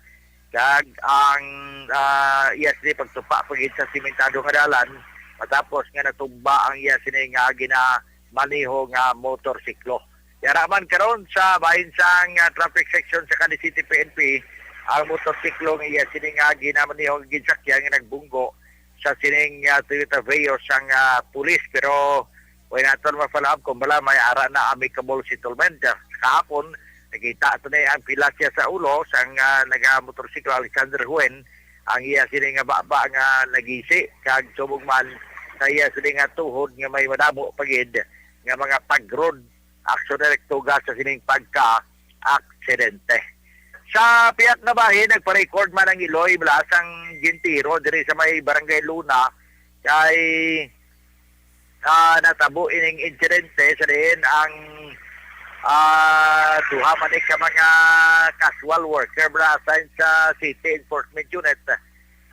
kag ang, ah, iya sini pagtupa pa gid sa simentado nga dalan, matapos nga natumba ang iya sini nga ginamaneho nga motorsiklo. Yara man karon sa bahin sang, ah, traffic section sa Cadiz City P N P, ang motorsiklo nga iya sini nga ginamanihon nga ginsakyan nga nagbunggo sa sining, ah, Toyota Vios sang, ah, pulis. Pero way naton ma-follow up kung bala may ara na amicable settlement. Ah, kahapon, nakita to ni ang pila siya sa ulo sang, ah, nagamotorsiklo, Alexander Huen, ang iya sini nga baba nga nagisi kag subong man sa iya sini nga tuhod nga may madamo pa gid nga mga pag-road action direkto sa sining pagka-aksidente. Sa pihak na bahin, nagpa-record man ang Iloy Blasang Gintiro diri sa may Barangay Luna kay, ah, natabo ining insidente sa diin ang, ah, duha man ni ka mga casual worker bala assigned sa City Enforcement Unit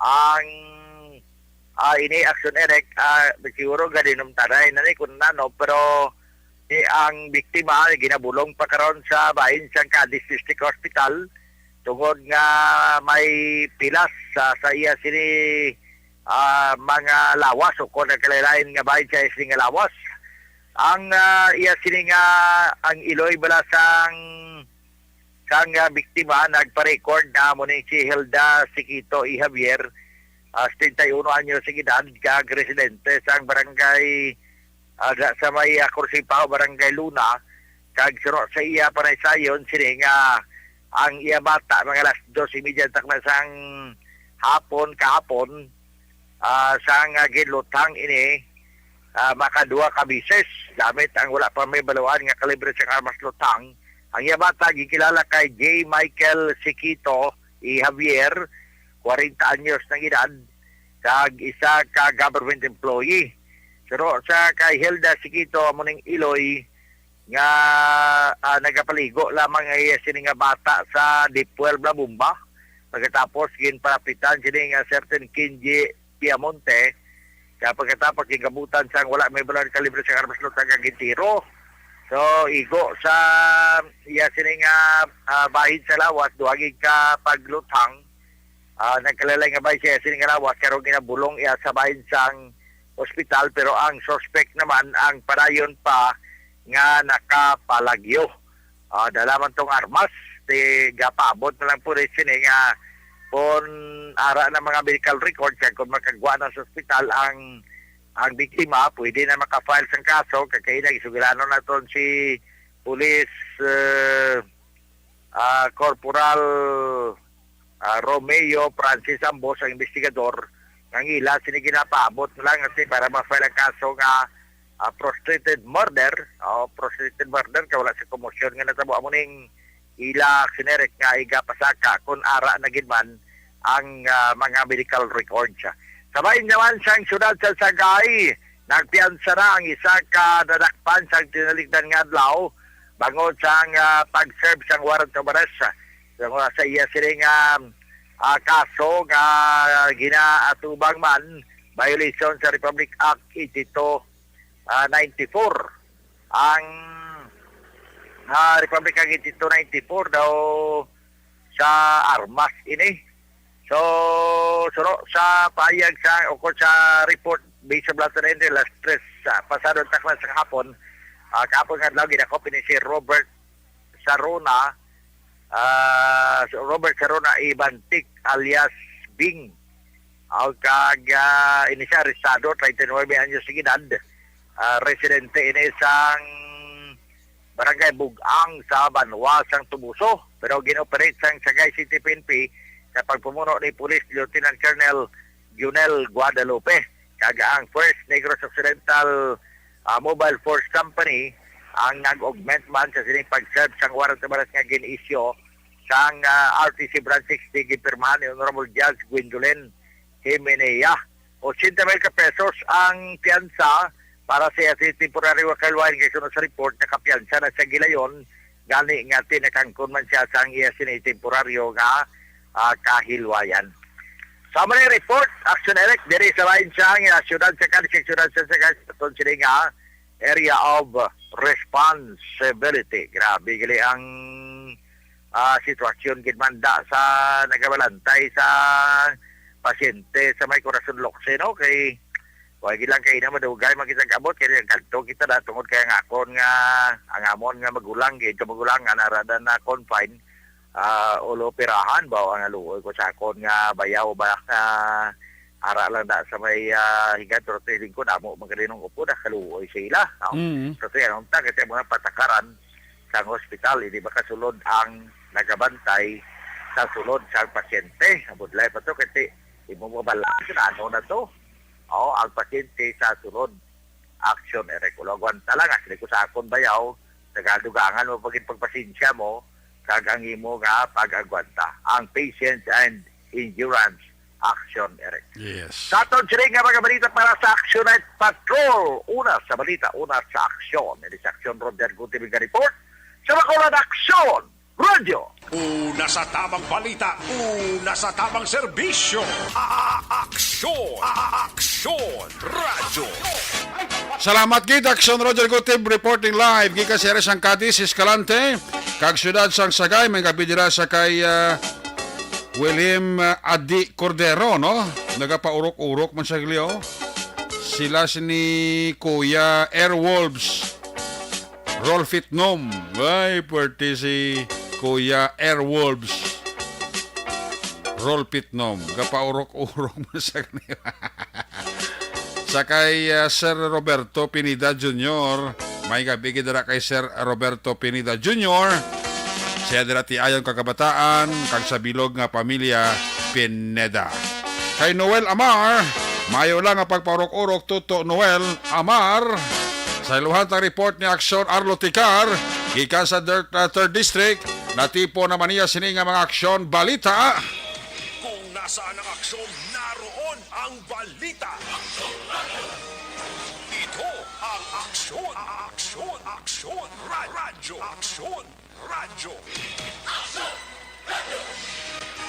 ang, ah, ini action, Eric, ah, siguro ganinumtanay na ni kung ano, pero ni ang biktima ginabulong pa karon sa bahin sang Cadiz District Hospital tungod nga may pilas sa, sa iya sini, ah, mga lawas o kung nagkalain-lain nga bahin sa iya sini nga lawas. Ang, ah, iya sini nga ang Iloy bala sang sang, ah, biktima nagpa-record na amo ni si Hilda Siquito E. Javier, ah, setenta y uno anyos ang edad, kag residente sang barangay, ah, sa may, ah, Corsipaho, Barangay Luna, kag suno sa iya panaysayon sini nga ang iya bata mga alas dos y media takna sang hapon kahapon, ah, sang, ah, ginluthang ini, ah, makaduha ka bisis gamit ang wala pa may baluan nga kalibre sang armas luthang. Ang iya bata gikilala kay J. Michael Siquito E. Javier, kwarenta anyos ng edad, kag isa ka government employee. Pero sa kay Hilda Siquito, amo ning Iloy nga, ah, nagapaligo lamang ang iya sini nga bata sa deep well nga bomba. Pagkatapos, ginpalapitan sini nga certain Kenji Piamonte, kaya pagkatapos, gingabutan sang wala may baluan kalibre sa armas luthang nga gintiro. So, igo sa iya sini nga, ah, bahin sa lawas, duha gid ka pagluthang, ah, nagkalain-lain nga bahin siya sini nga lawas, karon ginabulong iya sa bahin sang ospital, pero ang suspect naman ang padayon pa nga nakapalagyo. Ah, dala man tong armas, di gapaabot na lang pulis sini nga kung ara na mga medical record kag kung makagwa na sa ospital ang, ang biktima, pwede na maka-file sang kaso. Kag kaina, gisugilanon naton si Police, eh, ah, Corporal, ah, Romeo Francis Ambos, ang investigador, nga ang ila sini ginapaabot na lang kasi para ma-file ang kaso nga, ah, frustrated murder, o frustrated murder kay wala sa komosyon nga natabo. Amo ning ila, Eric, nga igapasaka kung ara na gid man ang, ah, mga medical records. Sa bahin naman sang siyudad sa Sagay, nagpiyansa na ang isa ka nadakpan sang tinalikdan nga adlaw bangod sang, ah, pag-serve sang warrant of arrest. Sa, sa iya sini nga, ah, kaso nga ginaatubang man violation sa Republic Act eighty-two, ah, ninety-four. Ang, ah, Republic Act eighty-two ninety-four daw sa armas ini. So, suno sa pahayag sa, o kung sa report, based sa Blatter Entry, alas tres, ah, pasado takna sa kahapon, ah, kahapon nga adlaw, gidakop ini si Robert Sarona, ah, Robert Sarona Ibantik alias Bing. Aw, kag, ah, ini siya arestado, treinta y nueve anyos ang edad. Ah, residente ini sang Barangay Bug-ang sa Banwa sang Tubuso, pero gin-operate sang Sagay City P N P sa pagpamuno ni Police Lieutenant Colonel Junel Guadalupe, kag ang First Negros Occidental, ah, Mobile Force Company ang nag-augment man sa sining pag-serve sang warrant of arrest nga gin-issue sang, ah, R T C Branch sixty, gipirmahan ni Honorable Judge Gwendolyn Himenea. Ochenta mil ka pesos ang piyansa para sa iya sini temporaryo nga kahilwayan, kay suno sa report, nakapiyansa na sa gilayon, gani nga tinakangkon man siya sang iya sini temporaryo nga, ah, kahilwayan. Sa mga report, Action Elect, diri sa bahin sang, ah, siyudad sa Cadiz, siyudad sa Sagay, aton sini nga area of responsibility. Grabe gali ang, ah, sitwasyon gid man da sa nagabalantay sa pasyente sa may Corazon Locsin, no? Kay wa gid lang kay na madugay man kita abot, kay nagkadto kita da tungod kay ang akon nga, ang amon nga magulang, gid ka magulang nga narada na confine, ah, ulo pirahan ba ang naluoy ko sa akon nga bayaw ba nga ara lang na sa may, ah, higad, pero feeling ko damo man gali nung upo na kaluoy sa ila, no? Mm. Kasi ang unta kasi mga patakaran sa hospital, hindi makasulod ang nagabantay sa sulod sa pasyente. Ang budlay pa to kasi imo mo balaan kung ano na to. O, ang pasyente sa sulod, action, Eric. Ulo, agwanta lang. Asli ko sa akon bayaw, nagadugangan mo pagin pagpasensya mo, kag ang imo nga pag-agwanta. Ang patience and endurance, action, Eric. Yes. Sa aton siring nga mga balita para sa Action Night Patrol. Una sa balita, una sa aksyon. Ini sa aksyon, Roger Gutibig nga report. Sa Bacolod Aksyon, Radyo. Una sa tamang balita, una sa tamang serbisyo. A-, aksyon, a-, aksyon, radyo. Salamat gid, Aksyon Roger Gutib, reporting live gikan sa area sang Cadiz, Escalante, kag siyudad sang Sagay. Maayong gabi dira sa kay, ah, William, ah, Adi Cordero, no? Nagapaurok-urok man sa glio. Sila si ni Kuya Airwolves. Rolfit Nom. Ay, puwerte si Kuya Airwolves. Rolfit Nom. Gapaurok-urok man sa kanila. Sa kay, ah, Sir Roberto Pineda Junior. Maayong gabi gid dira kay Sir Roberto Pineda Junior. Siya dira ti ayon kagabataan, kag sa bilog nga pamilya Pineda. Kay Noel Amar, maayo lang nga pagpaurok-urok, Toto Noel Amar. Sa iluhan tang report ni Aksyon Arlo Ticar, gikan sa third, uh, third District, natipon naman niya sini nga mga aksyon balita. Kung nasaan ang aksyon, naroon ang balita. Ito ang aksyon, aksyon, aksyon, ra-, radyo, aksyon. Radyo.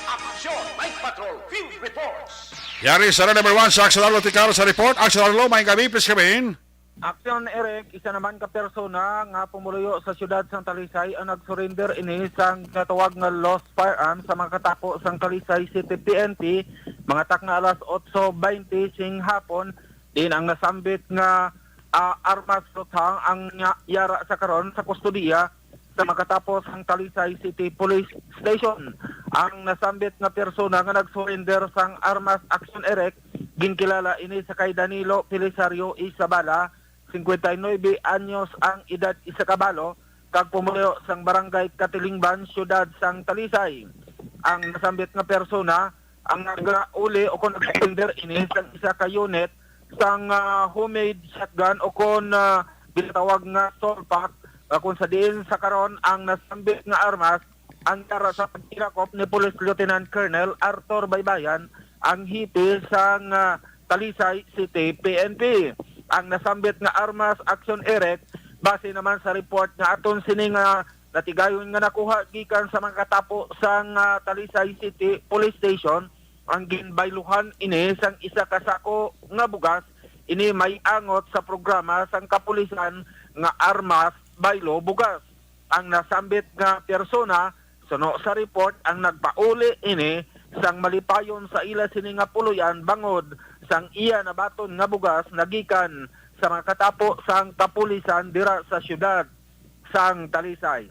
Action! Night Patrol Field Reports. Yari sa number one sa Aksyon Arlo Ticar sa report. Aksyon Arlo, maayong gabi, please come in. Action, Eric, isa naman ka persona nga pumuluyo sa siyudad sang Talisay ang nag-surrender ini sang ginatawag nga lost firearms sa mga katapo sang Talisay City P N P, mga takna alas otso baynte sing hapon, din ang nasambit nga, ah, armas luthang ang nya-, yara sa karon sa kustodiya sa makatapos ang Talisay City Police Station. Ang nasambit nga persona nga nag-surrender sang armas, Action Erek, ginkilala ini sa kay Danilo Pelisario Isabala, cincuenta y nueve anyos ang edad, isa ka balo, kag pumuyo sang Barangay Katilingban, Siyudad sang Talisay. Ang nasambit nga persona ang nagauli o kung nag-surrender ini sang isa ka unit sang, ah, homemade shotgun o kon, ah, ginatawag nga Solpak, ah, kung sa diin sa karon ang nasambit nga armas ang yara sa pagkirakop ni Police Lieutenant Colonel Arthur Baybayan, ang hepe sang, ah, Talisay City P N P. Ang nasambit nga armas, Action Erek, base naman sa report nga aton sini nga natigayon nga nakuha gikan sa mga katapo sang, ah, Talisay City Police Station, ang ginbayluhan ini sang isa ka sako nga bugas. Ini may angot sa programa sang kapulisan nga Armas Baylo Bugas. Ang nasambit nga persona, suno sa report, ang nagpauli ini sang malipayon sa ila sini nga puloy-an bangod sang iya nabaton nga bugas nagikan sa mga katapo sang kapulisan dira sa siyudad sang Talisay.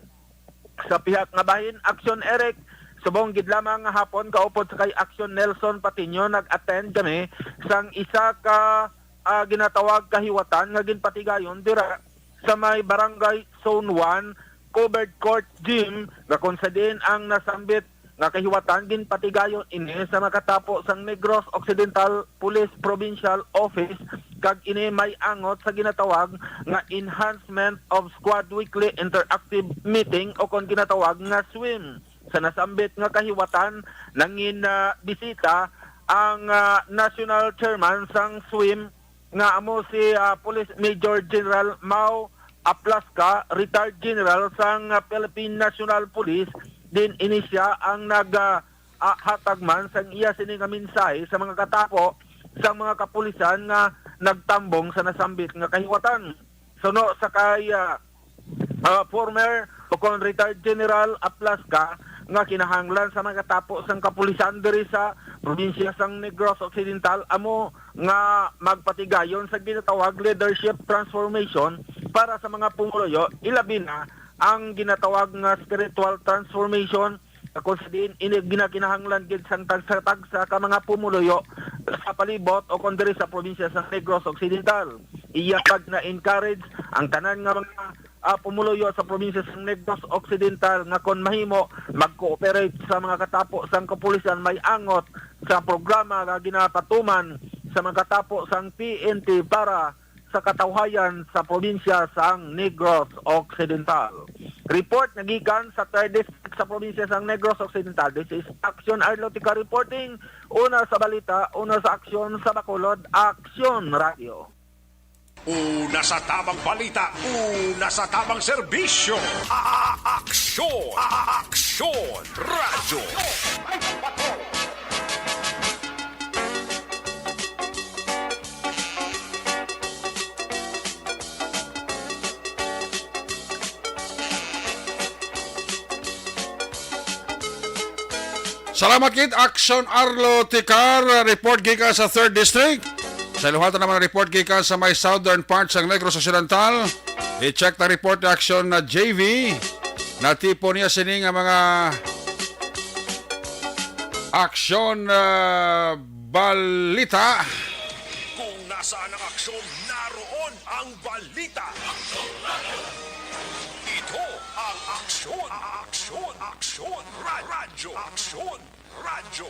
Sa pihak nga bahin, Action Eric, subong gid lamang nga hapon, kaupod sa kay Action Nelson Patiño, nag-attend kami sang isa ka, ah, ginatawag kahiwatan nga ginpatigayon dira sa may Barangay Zone one Covered Court Gym, nga kung sa diin ang nasambit nga kahiwatan ginpatigayon ini sa makatapo sang Negros Occidental Police Provincial Office, kag ini may angot sa ginatawag nga Enhancement of Squad Weekly Interactive Meeting o kon ginatawag nga swim. Sa nasambit nga kahiwatan, nangin, ah, bisita ang, ah, National Chairman sang swim nga amo si, ah, Police Major General Mao Aplasca, retired general sang, ah, Philippine National Police, din ini siya ang nag, ah, ah, hatag man sang iya sini nga mensahe sa mga katapo sang mga kapulisan nga nagtambong sa nasambit nga kahiwatan. Suno sa kay, ah, ah, former o kon retired General Aplasca nga kinahanglan sa mga katapo sang kapulisan diri sa probinsya sang Negros Occidental amo nga magpatigayon sa ginatawag leadership transformation para sa mga pumuluyo, ilabi na ang ginatawag nga spiritual transformation Kung sa diin ini ginakinahanglan gid sang tagsa-tagsa ka mga pumuluyo sa palibot o kon diri sa probinsya sa Negros Occidental. Iya pag na-encourage ang tanan nga mga, ah, pumuluyo sa probinsya sa Negros Occidental nga kon mahimo mag-cooperate sa mga katapo sang kapulisan may angot sa programa nga ginapatuman sa mga katapo sang P N P para sa katawhayan sa probinsya sang Negros Occidental. Report nga gikan sa third District sa probinsya sang Negros Occidental. This is Action Arlotica reporting. Una sa balita, una sa aksyon sa Bacolod, Aksyon Radio. Una sa tamang balita, una sa tamang serbisyo. A-, a-, aksyon, a-, a-, aksyon, radyo. Salamat gid, Action Arlo Tikar. Report gikan sa third District. Sa iluhatan naman ang report gikan sa may southern part sa Negros Occidental. I-check na report ni Action na J V. Natipon niya sini nga mga aksyon, ah, balita. Kung nasaan ang aksyon, naroon ang balita. Ito ang aksyon, aksyon, aksyon, ra-, radyo, aksyon, radyo.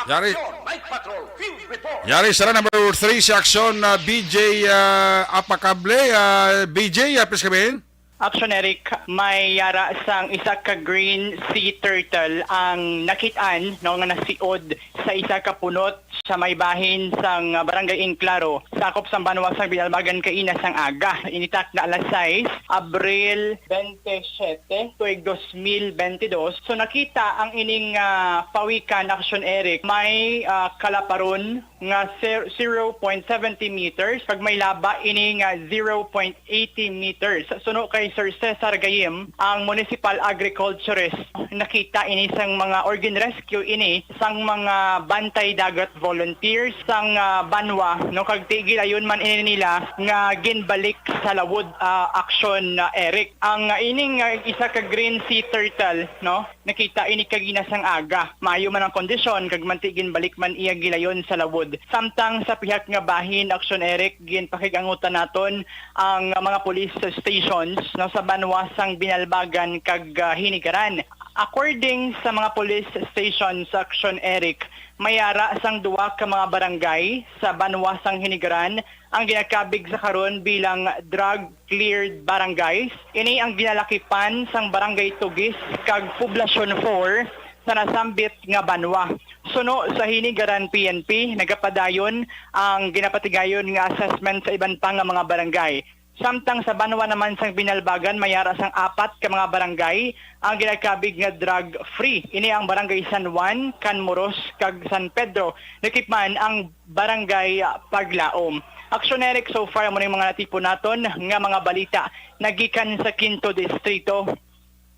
Yari. Action, Night Patrol, Field Report. Yari, sira number three si Aksyon, ah, B J, ah, Apakable. Ah, B J, ah, please come in. Action, Eric, may yara sang isa ka green sea turtle ang nakit-an, no, nga nasiod sa isa ka punot sa may bahin sang Barangay Enclaro, sakop sang banwa sang Binalbagan kaina sang aga. Initak na alas sais, Abril twenty-seven, tuig dos mil bentidós. So, nakita ang ining, ah, pawikan, Action Eric, may, ah, kalaparon nga ser-, zero point seventy meters, kag may laba ini nga zero point eighty meters. Suno kay Sir Cesar Gayim, ang municipal agriculturist, nakita ini sang mga, or gin-rescue ini sang mga Bantay Dagat volunteers sang, ah, banwa, no, kag ti gilayon man ini nila nga ginbalik sa lawod, ah, Action, ah, Eric. Ang, ah, ining, ah, isa ka green sea turtle, no, nakita ini kagina sang aga. Maayo man ang kondisyon kag manti ginbalik man iya gilayon sa lawod. Samtang sa pihak nga bahin, Action Eric, ginpakig-angutan naton ang mga police stations, no, sa banwa sang Binalbagan kag, ah, Hinigaran. According sa mga police stations, Action Eric, may ara sang duwa ka mga barangay sa banwa sang Hinigaran ang ginakabig sa karon bilang drug cleared barangays. Ini ang ginalakipan sang Barangay Tugis kag Poblacion four sa nasambit nga banwa. Suno sa Hinigaran P N P, nagapadayon ang ginapatigayon nga assessment sa iban pa nga mga barangay. Samtang sa banwa naman sang Binalbagan, may ara sang apat ka mga barangay ang ginakabig nga drug-free. Ini ang Barangay San Juan, Canmoros, kag San Pedro. Nakit man ang Barangay, ah, Paglaom. Action, Eric, so far, amo ning mga natipon naton nga mga balita nagikan sa Quinto Distrito.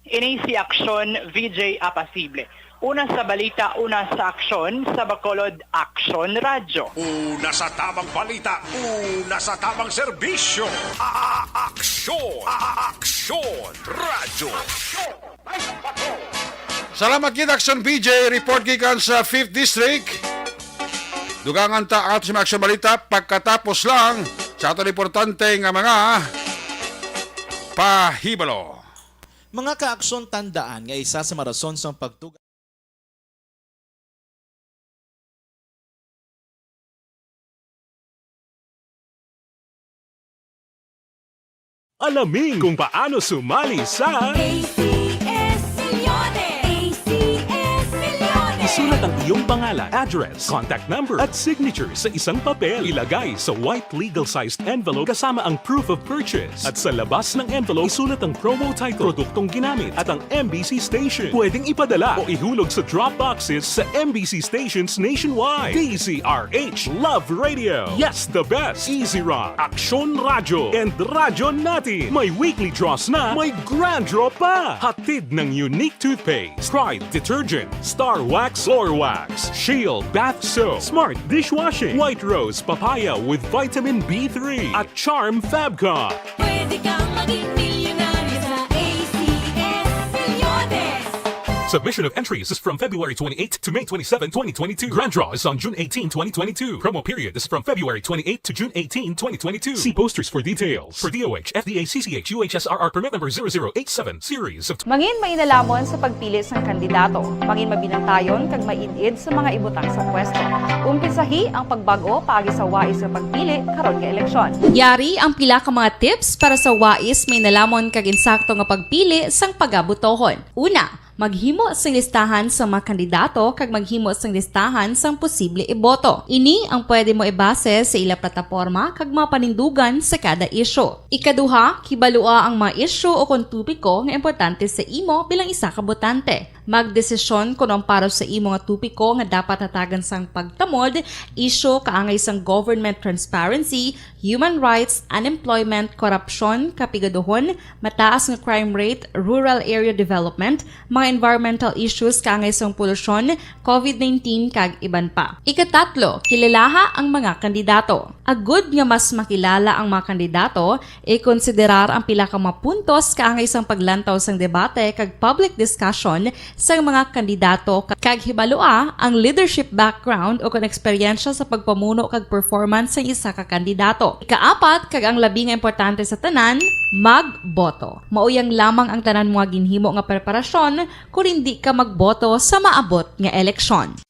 Ini si Aksyon V J Apasible. Una sa balita, una sa aksyon, sa Bacolod Aksyon Radyo. Una sa tamang balita, una sa tamang serbisyo. A-, a-, aksyon, a-, a-, aksyon, radyo. Salamat gid, Aksyon V J. Report gikan sa Fifth District. Dugangan ta ang ato sa mga aksyon balita pagkatapos lang sa aton importante nga mga pahibalo. Mga kaaksyon, tandaan nga isa sa mga rason sang pagtuga Alamin kung paano sumali sa A C S Milyones! A C S Milyones! Isulat ang iyong pangalan, address, contact number, at signature sa isang papel. Ilagay sa white legal-sized envelope kasama ang proof of purchase. At sa labas ng envelope, isulat ang promo title, produktong ginamit, at ang M B C station. Pwedeng ipadala o ihulog sa drop boxes sa M B C stations nationwide. D Z R H Love Radio. Yes, the best. Easy Rock, Aksyon Radyo, and Radyo Natin. May weekly draws na, may grand draw pa. Hatid ng Unique Toothpaste, Pride Detergent, Star Wax, Floor Wax, Shield Bath Soap, Smart Dishwashing, White Rose Papaya with Vitamin B three, at Charm Fabcon. Pwede kang maging milyonaryo sa A Submission of entries is from February twenty-eighth to May twenty-seven, twenty twenty-two. Grand draw is on June eighteen, twenty twenty-two. Promo period is from February twenty-eighth to June eighteen, twenty twenty-two. See posters for details. For D O H, F D A, C C H, U H S R R permit number zero zero eight seven, series of Mangin mainalamon sa pagpili sang kandidato. Mangin mabinantayon kag maid-id sa mga ibutang sa pwesto. Umpisahi ang pagbag-o paagi sa wais nga pagpili karon nga eleksyon. Yari ang pila ka mga tips para sa wais mainalamon kag insakto nga pagpili sang pagabutohon. Una, maghimo sing listahan sa mga kandidato kag maghimo sing listahan sang posible iboto. Ini ang pwede mo ibase sa ila plataporma kag mga panindugan sa kada isyu. Ikaduha, kibalua ang mga isyu o kon topiko nga importante sa imo bilang isa ka botante. Magdesisyon kon ang para sa imo nga topiko nga dapat hatagan sang pagtamod, isyu kaangay sang government transparency, human rights, unemployment, korupsyon, kapigaduhon, mataas nga crime rate, rural area development, mga environmental issues kaangay sang polusyon, covid nineteen, kag iban pa. Ikatatlo, kilalaha ang mga kandidato. Agud nga mas makilala ang mga kandidato, ikonsiderar ang pila ka mga puntos kaangay sang paglantaw sang debate kag public discussion sang mga kandidato, kag hibalua ang leadership background o kon eksperyensya sa pagpamuno kag performance sang isa ka kandidato. Ikaapat, kag ang labi nga importante sa tanan, magboto. Mauyang lamang ang tanan mga ginhimo nga preparasyon kon indi ka magboto sa maabot nga eleksyon.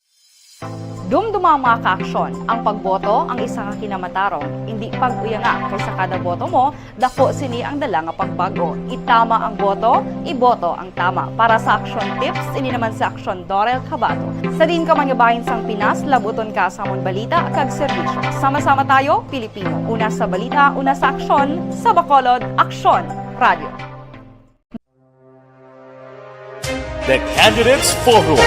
Dumduma, mga kaaksyon, ang pagboto ang isa ka kinamatarong. Indi pag-uyanga, kay sa kada boto mo, dako sini ang dala nga pagbag-o. Itama ang boto, iboto ang tama. Para sa Aksyon Tips, ini naman si Aksyon Dorel Cabato. Sa diin ka man nga bahin sang Pinas, labuton ka sa amon balita kag serbisyo. Sama-sama tayo, Pilipino. Una sa balita, una sa aksyon, sa Bacolod, Aksyon Radio. The Candidates Forum.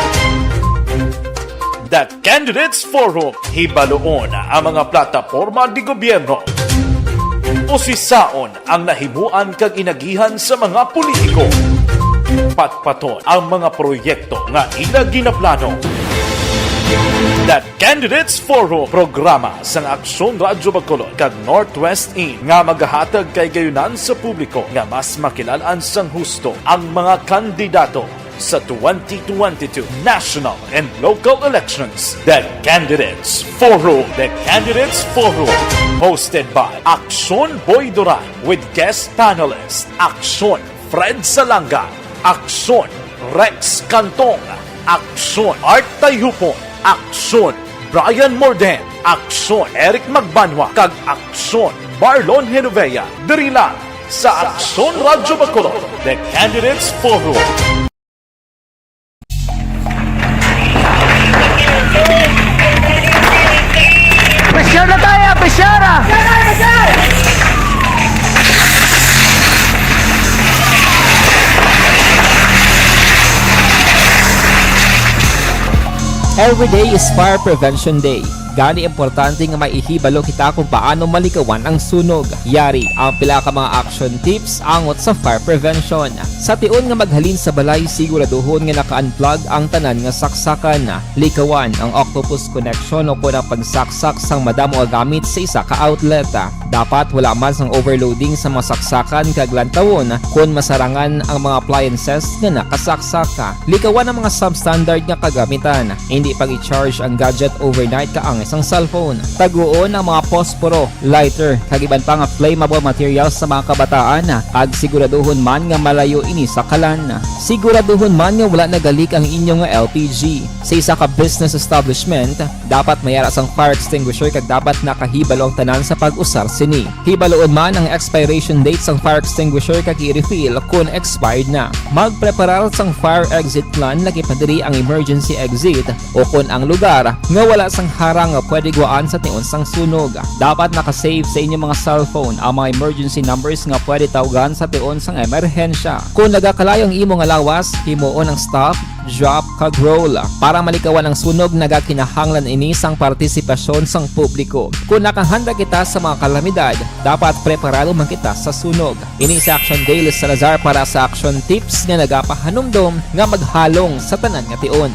The Candidates Forum, hibaluon ang mga plataporma de gobyerno. Usisaon ang nahimuan kag inagihan sa mga politiko. Patpaton ang mga proyekto nga ila ginaplano. The Candidates Forum, programa sang Aksyon Radyo Bacolod kag Northwest In nga magahatag kahigayonan sa publiko nga mas makilalan sang husto ang mga kandidato sa twenty twenty-two national and local elections. The Candidates Forum. The Candidates Forum, hosted by Aksyon Boy Duran with guest panelist Aksyon Fred Salanga, Aksyon Rex Cantong, Aksyon Art Tayupon, Aksyon Brian Morden, Aksyon Eric Magbanwa, kag Aksyon Marlon Genovea, diri lang sa Aksyon Radyo Bacolod, The Candidates Forum. Pressure na tayo, pressure ah! Every day is Fire Prevention Day. Gani, importante nga may ihibalo kita kung paano malikawan ang sunog. Yari ang pila ka mga action tips angot sa fire prevention. Sa tion nga maghalin sa balay, siguraduhon nga naka-unplug ang tanan nga saksakan. Likawan ang octopus connection o kon ang pagsaksak sang madamo nga gamit sa isa ka outlet. Dapat wala man sang overloading sa mga saksakan kag lantawon kon masarangan ang mga appliances nga nakasaksak. Likawan ang mga substandard nga kagamitan. Hindi pag-i-charge ang gadget overnight kaangay sang cellphone. Taguon ang mga posporo, lighter, kag iban pa nga flammable materials sa mga kabataan, kag siguraduhon man nga malayo ini sa kalan. Siguraduhon man nga wala nagalik ang inyo nga L P G. Sa isa ka business establishment, dapat may ara sang fire extinguisher kag dapat nakahibalo ang tanan sa pag-usar sini. Hibaluon man ang expiration date sang fire extinguisher kag i-refill kon expired na. Magpreparar sang fire exit plan, lakip na diri ang emergency exit o kon ang lugar nga wala sang harang nga pwede guwaan sa tion sang sunog. Dapat naka-save sa inyo mga cellphone ang mga emergency numbers nga pwede tawgan sa tion sang emerhensya. Kon nagakalayo ang imo nga lawas, himuon ang stop, drop, kag roll. Para malikawan ang sunog, nagakinahanglan ini sang partisipasyon sang publiko. Kon nakahanda kita sa mga kalamidad, dapat preparado man kita sa sunog. Ini si Action Daily Salazar para sa Action Tips nga nagapahanumdom nga maghalong sa tanan nga tion.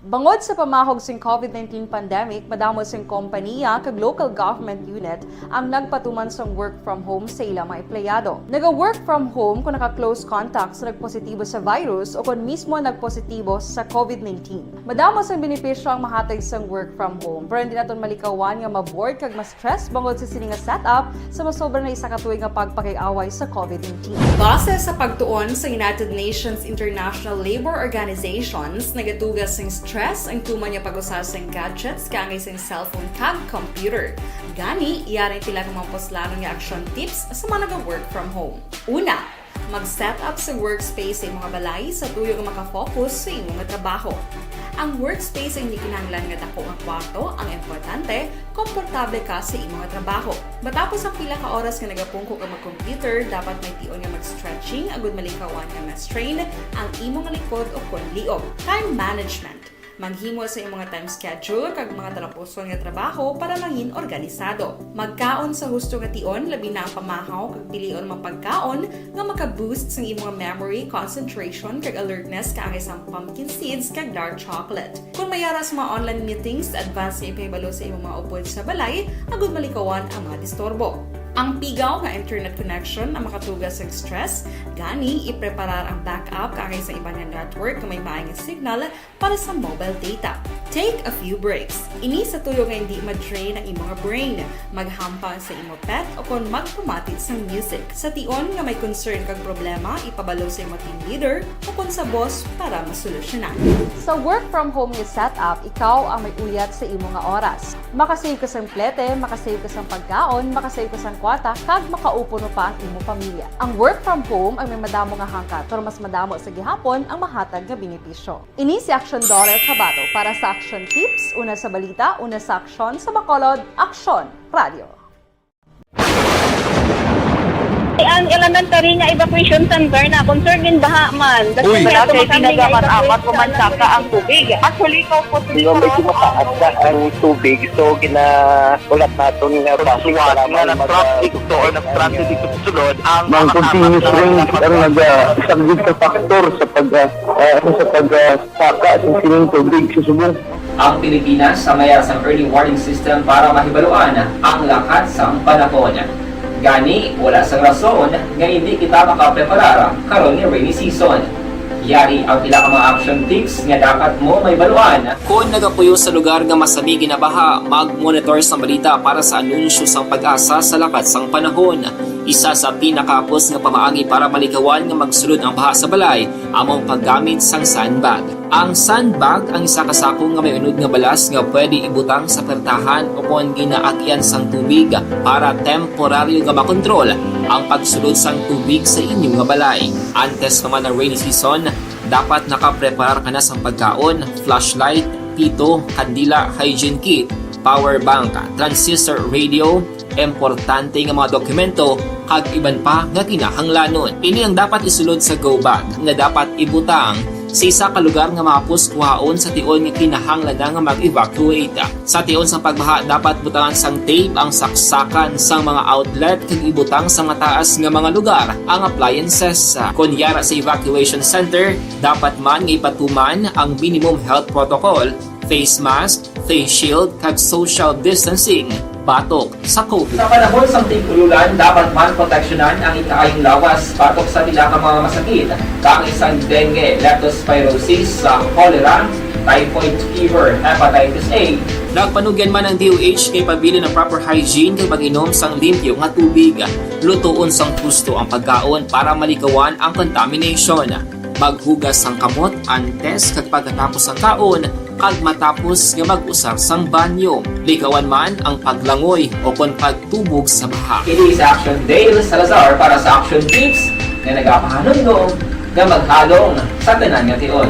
Bangod sa pamahog sing COVID nineteen pandemic, madamo sing kompaniya kag local government unit ang nagpatuman sang work from home sa ila mga empleyado. Naga-work from home kung naka-close contact sa nagpositibo sa virus o kon mismo nagpositibo sa COVID nineteen. Madamo sang benepisyo ang mahatag sang work from home, pero hindi naton malikawan nga ma-bored kag ma-stress bangod sa sini nga setup sa masobra na isa ka tuig nga pagpakig-away sa COVID nineteen. Base sa pagtuon sa United Nations International Labour Organizations, nagatuga sing stress ang tuman nga pag-usa sing gadgets kaangay sing cellphone kag computer. Gani, yari pila ka mga puslanon nga action tips sa mga naga-work from home. Una, mag-set up sa workspace sa imo nga balay sa tuyo nga makafocus sa imo nga trabaho. Ang workspace ang hindi kinahanglan nga dako nga kwarto, ang importante, komportable ka sa imo nga trabaho. Matapos ang pila ka oras nga nagapungko ka mag-computer, dapat may tion nga mag-stretching agud malikawan nga ma-strain ang imo nga likod o kon liog. Time management. Maghimo sa imo nga time schedule kag mga talapuson nga trabaho para mangin organisado. Magkaon sa husto nga tion, labi na ang pamahaw kag pilion mga pagkaon nga maka-boost sang imo nga memory, concentration, kag alertness kaangay sang pumpkin seeds kag dark chocolate. Kung may ara sa mga online meetings, advance nga ipahibalo sa imo mga upod sa balay agud malikawan ang mga disturbo. Ang pigaw nga internet connection ang makatuga sa stress, gani ipreparar ang backup kaangay sa iban nga network nga may maay nga signal para sa mobile data. Take a few breaks. Ini sa tuyo nga hindi ma-drain ang imo nga brain. Maghampang sa imo pet o kon magpamati sang music. Sa tion nga may concern kag problema, ipabalo sa imo team leader o kon sa boss para masolusyonan. Sa work from home nga setup, ikaw ang may uyat sa imo nga oras. Makasave ka sang plete, makasave ka sang pagkaon, makasave ka sang kwarta, kag makaupuno pa ang imo pamilya. Ang work from home ang may madamo nga hangkat, pero mas madamo sa gihapon ang mahatag nga benepisyo. Ini si Aksyon Dorer Cabato para sa Aksyon Tips, una sa balita, una sa aksyon, sa Bacolod, Aksyon Radio. Ang elementary nga evacuation center na concern gin baha man. Uy, wala kay tinaga man amat ko man saka ang tubig. Actually, ko po. Medyo mataas na ang tubig, so ginaulat naton nga basi nga nag-traffic to or nag-transit dito sa sulod ang mga continuous rain ang nag-, ah, isang big factor sa pag, ah, ah, sa pag, ah, saka sa sining tubig sa subong. Ang Pilipinas ang may sang early warning system para mahibaluan ang lakat sang panahon. Gani, wala sang rason nga hindi kita makapreparar karon nga rainy season. Yari ang pila ka mga action tips nga dapat mo mahibaluan. Kon nagapuyo sa lugar nga masami ginabaha, mag-monitor sang balita para sa anunsyo sang PAGASA sa lakat sang panahon. Isa sa pinakahapos nga pamaagi para malikawan nga magsulod ang baha sa balay amo ang paggamit sang sandbag. Ang sandbag ang isa ka sako nga may unod nga balas nga pwede ibutang sa pertahan o kon ginaagian sang tubig para temporaryo nga makontrol ang pagsulod sang tubig sa inyo nga balay. Antes pa man ang rainy season, dapat nakapreparar ka na sang pagkaon, flashlight, pito, kandila, hygiene kit, power bank, transistor radio, importante nga mga dokumento, kag iban pa nga kinahanglanon. Ini ang dapat isulod sa go bag nga dapat ibutang sa isa ka lugar nga mahapos kuhaon sa tion nga kinahanglan na nga mag-evacuate. Sa tion sang pagbaha, dapat butangan sang tape ang saksakan sang mga outlet kag ibutang sa mataas nga mga lugar ang appliances. Kon yara sa evacuation center, dapat man nga ipatuman ang minimum health protocol, face mask, face shield, kag social distancing batok sa COVID. Sa panahon sang tig-ulan, dapat man proteksyonan ang ikaayong lawas batok sa pila ka mga masakit, kaangay sang dengue, leptospirosis, sa cholera, typhoid fever, hepatitis A. Nagpanugyan man ang D O H kay pabilin ang proper hygiene kag pag-inom sang limpyo nga tubig. Lutoon sang husto ang pagkaon para malikawan ang contamination. Maghugas sang kamot antes kag pagkatapos sang kaon, kag matapos nga mag-usar sang banyo. Likawan man ang paglangoy o kon pagtubog sa baha. Ini si Action Dale Salazar para sa Action Tips nga nagapahanumdom nga maghalong sa tanan nga tion.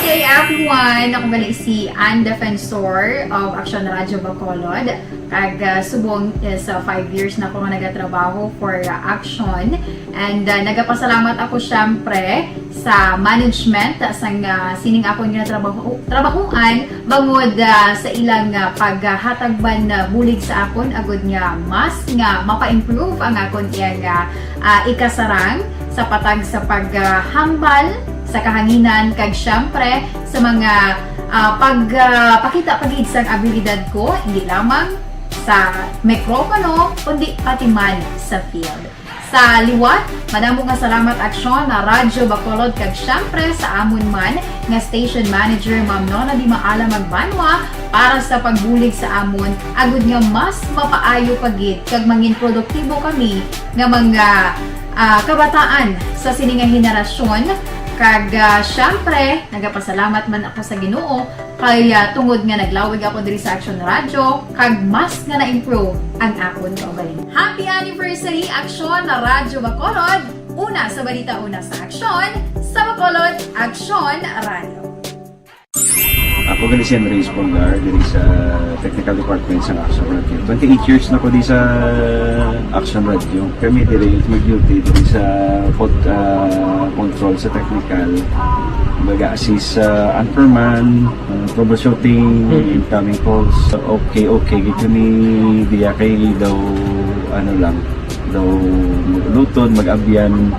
Good day, everyone! Ako gali si Ann Defensor of Action Radio Bacolod. Kag, ah, subong is, ah, five years na ako nga nagatrabaho for, ah, Action. And, ah, nagapasalamat ako, syempre, sa management, ah, sang, ah, sining akon nga trabaho, trabahoan, bangod, ah, sa ilang, ah, paghatag man, ah, bulig sa akon, agud nga mas nga mapa-improve ang akon iyang, ah, ah, ikasarang sa patag sa paghambal sa kahanginan, kag siyempre sa mga, ah, pag, ah, pakita pa gid sang abilidad ko, hindi lamang sa mikropono, kundi pati man sa field. Sa liwat, madamo nga salamat, Aksyon na Radyo Bacolod, kag siyempre sa amon man nga station manager, Ma'am Nona Di Maala Magbanwa, para sa pagbulig sa amon, agud nga mas mapaayo pa gid kag mangin produktibo kami nga mga, ah, kabataan sa sini nga henerasyon. Kag, ah, siyempre, nagapasalamat man ako sa Ginoo kay, ah, tungod nga naglawig ako diri sa Aksyon Radyo, kag mas nga na-improve ang akon kaugalingon. Happy anniversary, Aksyon na Radyo Bacolod! Una sa balita, una sa aksyon, sa Bacolod, Aksyon Radyo. Ako gali si Andres Polgar, diri sa technical department sa Aksyon Radyo. Twenty-eight years na ko di sa Aksyon Radyo. Kami diri mag-duty diri sa pod-, ah, control sa technical. Mag-assist sa anchorman, ah, troubleshooting, Mm. incoming calls. Okay, okay. Gid kami diya kay daw, ano lang, daw mag-ulutod, mag-abyan,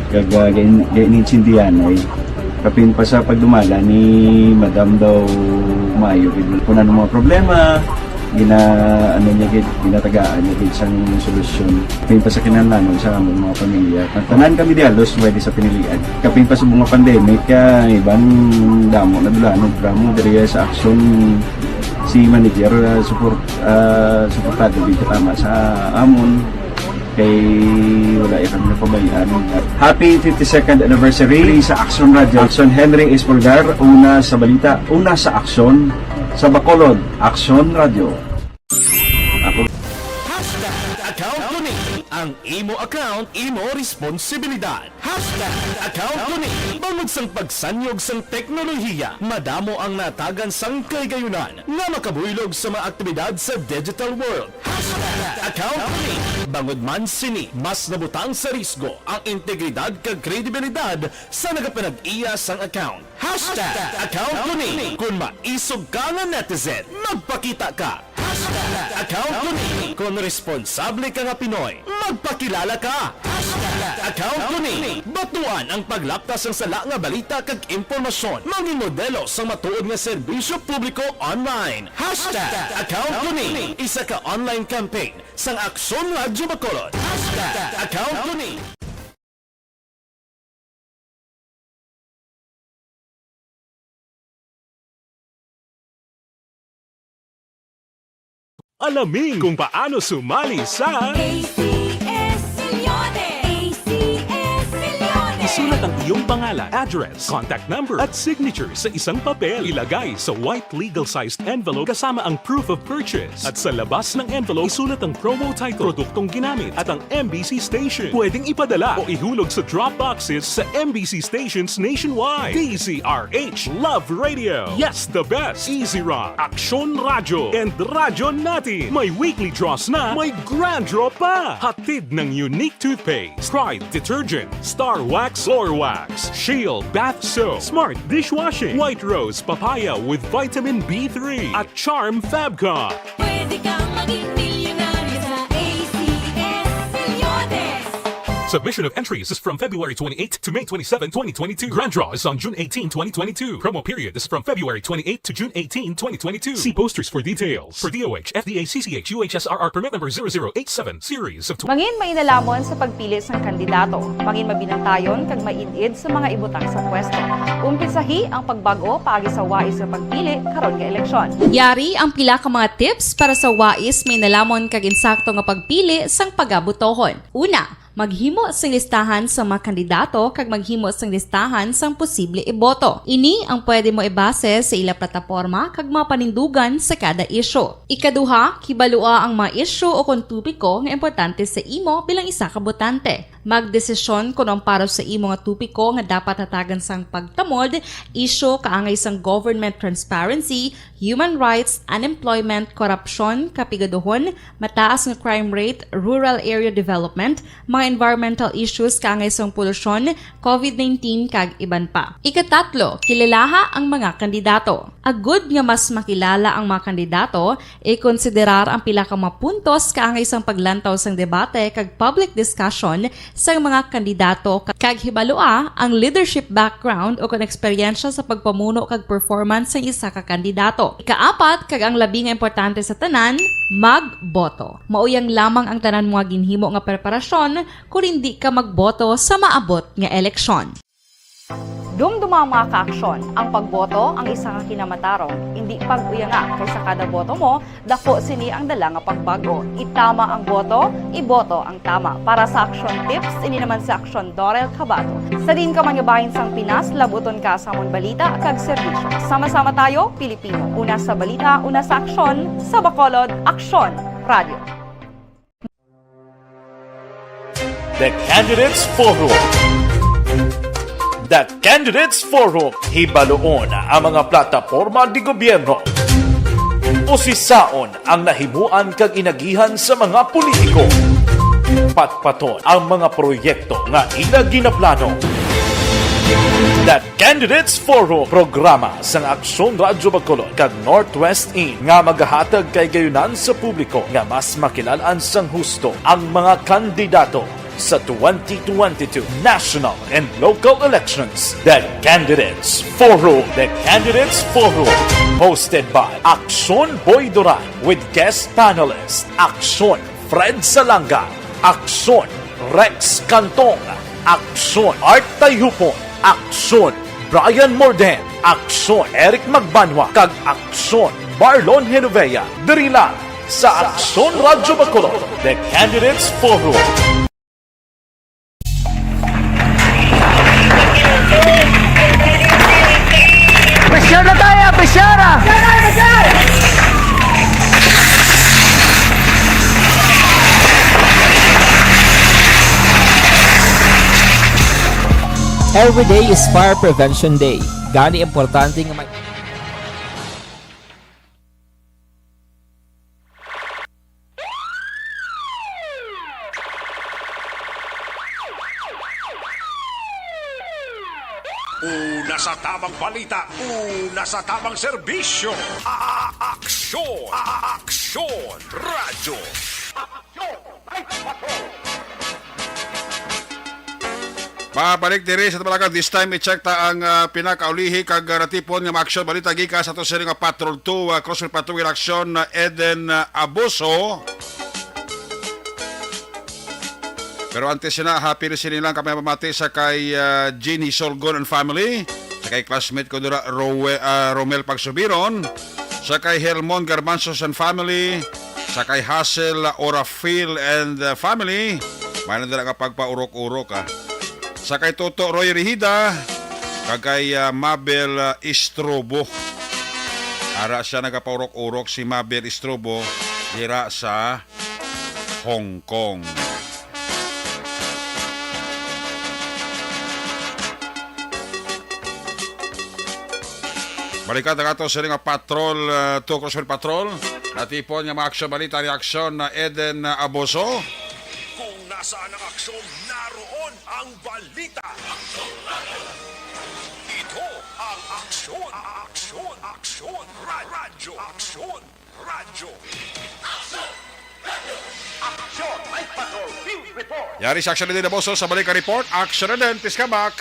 kag, ah, gain-, gain-, intindihan ay kapin pa sa pagdumala ni Madam daw maayo gid. Kung ano mga problema, gina-, ano niya gid, ginatagaan niya gid sang solusyon. Kapin pa sa kinahanglanon sa among mga pamilya. Ang tanan kami di halos pwede sa pinilian. Kapin pa sa mga pandemic, kaya iban damo na dula, no, drama diri sa aksyon si manager, ah, support, ah, suportado gid katama sa amon. Kay wala ya kami napabayaan. Happy fifty-second anniversary sa Aksyon Radyo. Aksyon Henry Espolgar, una sa balita, una sa aksyon, sa Bacolod, Aksyon Radyo. Ako. Hashtag account ko ni. Ang imo account, imo responsibilidad. Hashtag account ko ni. Bangod sang pagsanyog sang teknolohiya, madamo ang natagan sang kahigayunan nga makabuylog sa mga aktibidad sa digital world. Hashtag account ko ni. Bangod man sini, mas nabutang sa risgo ang integridad kag kredibilidad sa nagapanag-iya sang account. Hashtag account ko ni. Kung maisog ka nga netizen, magpakita ka. Hashtag account ko ni. Kung responsable ka nga Pinoy, magpakilala ka. Hashtag account ko ni. Batuan ang paglapta sang sala nga balita kag impormasyon. Mangin modelo sang matuod nga serbisyo publiko online. Hashtag account ko ni. Isa ka online campaign sang Aksyon Radyo Bacolod. Hashtag account ko ni. Alamin kung paano sumali sa A C S Millones! A C S Millones! Isulat ang iyong pangalan, address, contact number, at signature sa isang papel. Ilagay sa white legal-sized envelope kasama ang proof of purchase. At sa labas ng envelope, isulat ang promo title, produktong ginamit, at ang M B C station. Pwedeng ipadala o ihulog sa drop boxes sa M B C stations nationwide. D Z R H Love Radio. Yes, the best. Easy Rock. Aksyon Radyo and Radyo Natin. May weekly draws na, may grand draw pa. Hatid ng Unique Toothpaste, Pride Detergent, Star Wax, Floor Wax, Shield Bath Soap, Smart Dishwashing, White Rose Papaya with Vitamin B three, at Charm Fabcon. Pwede kang maging milyonaryo sa A C S Millones. Submission of entries is from February twenty-eighth to May twenty-seven, twenty twenty-two. Grand draw is on June eighteen, twenty twenty-two. Promo period is from February twenty-eighth to June eighteen, twenty twenty-two. See posters for details. For D O H, F D A, C C H, U H S R R permit number zero zero eight seven, series of tw- Mangin mainalhamon sa pagpili sang kandidato. Mangin mabinantayon kag maid-id sa mga ibutang sa pwesto. Umpisahi ang pagbag-o paagi sa wais nga pagpili karon nga eleksyon. Yari ang pila ka mga tips para sa wais, mainalhamon kag insakto nga pagpili sang pagabotohon. Una, maghimo sing listahan sa mga kandidato kag maghimo sing listahan sang posible iboto. Ini ang pwede mo ibase sa ila plataporma kag mga panindugan sa kada isyu. Ikaduha, kibalua ang mga isyu o kon topiko nga importante sa imo bilang isa ka botante. Magdesisyon kon ang para sa imo nga topiko nga dapat hatagan sang pagtamod, isyu kaangay sang government transparency, human rights, unemployment, korupsyon, kapigaduhon, mataas nga crime rate, rural area development, mga environmental issues kaangay sang polusyon, covid nineteen, kag iban pa. Ikatatlo, kilalaha ang mga kandidato. Agud nga mas makilala ang mga kandidato, ikonsiderar ang pila ka mga puntos kaangay sang paglantaw sang debate kag public discussion sang mga kandidato, kag hibalua ang leadership background o kon eksperyensya sa pagpamuno kag performance sang isa ka kandidato. Ikaapat, kag ang labi nga importante sa tanan, magboto. Mauyang lamang ang tanan mo nga ginhimo nga preparasyon kon indi ka magboto sa maabot nga eleksyon. Dumduma ang mga kaaksyon. Ang pagboto ang isa ka kinamatarong. Indi pag-uyanga, kay sa kada boto mo, dako sini ang dala nga pagbag-o. Itama ang boto, iboto ang tama. Para sa Aksyon Tips, ini naman si Aksyon Dorel Cabato. Sa diin ka man nga bahin sang Pinas, labuton ka sa amon balita kag serbisyo. Sama-sama tayo, Pilipino. Una sa balita, una sa aksyon, sa Bacolod, Aksyon Radio. The Candidates Forum. The Candidates Forum. Hibaluon ang mga plataporma de gobierno. Usisaon ang nahimuan kag inagihan sa mga politiko. Patpaton ang mga proyekto nga ila ginaplano. The Candidates Forum, programa sang Aksyon Radyo Bacolod kag Northwest In, nga magahatag kay gayunan sa publiko nga mas makilalan sang husto ang mga kandidato sa twenty twenty-two national and local elections. The Candidates Forum. The Candidates Forum, hosted by Aksyon Boy Duran with guest panelist Aksyon Fred Salanga, Aksyon Rex Cantong, Aksyon Art Tayhupon, Aksyon Brian Morden, Aksyon Eric Magbanwa, kag Aksyon Marlon Genovea, diri lang sa Aksyon Radyo Bacolod, The Candidates Forum. Pressure na tayo, pressure ah! Every day is Fire Prevention Day. Gani importante nga may Una sa tamang balita, una sa tamang serbisyo. A-, a-, aksyon, a-, a-, aksyon, radyo. Aksyon, ay, patrol. Mabalik diri sa Tabalaga, this time i-check ta ang, ah, pinakaulihi kag, ah, natipon nga mga aksyon balita gikan sa ato sini nga Patrol two, ah, Crossfire Patrol in action, ah, Eden, ah, Abuso. Pero antes sina, happy listening lang kami pamati sa kay, ah, Jean Hisolgon and family, sa kay classmate ko dira, Rowe-, ah, Romel Pagsubiron, sa kay Helmon Garbanzos and family, sa kay Hazel Orafil and, uh, family. May na dira nga pagpaurok-urok, ah. Sa kay Toto Roy Rihida, kag kay, ah, Mabel, ah, Istrobo. Ara siya nagapaurok-urok si Mabel Istrobo dira sa Hong Kong. Balikan ta ato sini nga Patrol, uh, two Crossfire Patrol. Natipon nga mga aksyon balita ni aksyon na Eden, uh, Aboso. Kung nasaan ang aksyon, naroon ang balita. Ito ang aksyon, aksyon, aksyon, ra-, radyo, aksyon, radyo. Aksyon! Aksyon! May patrol! Field report! Yari sa Aksyon Eden Aboso sa balik nga report. Aksyon Eden, please come back.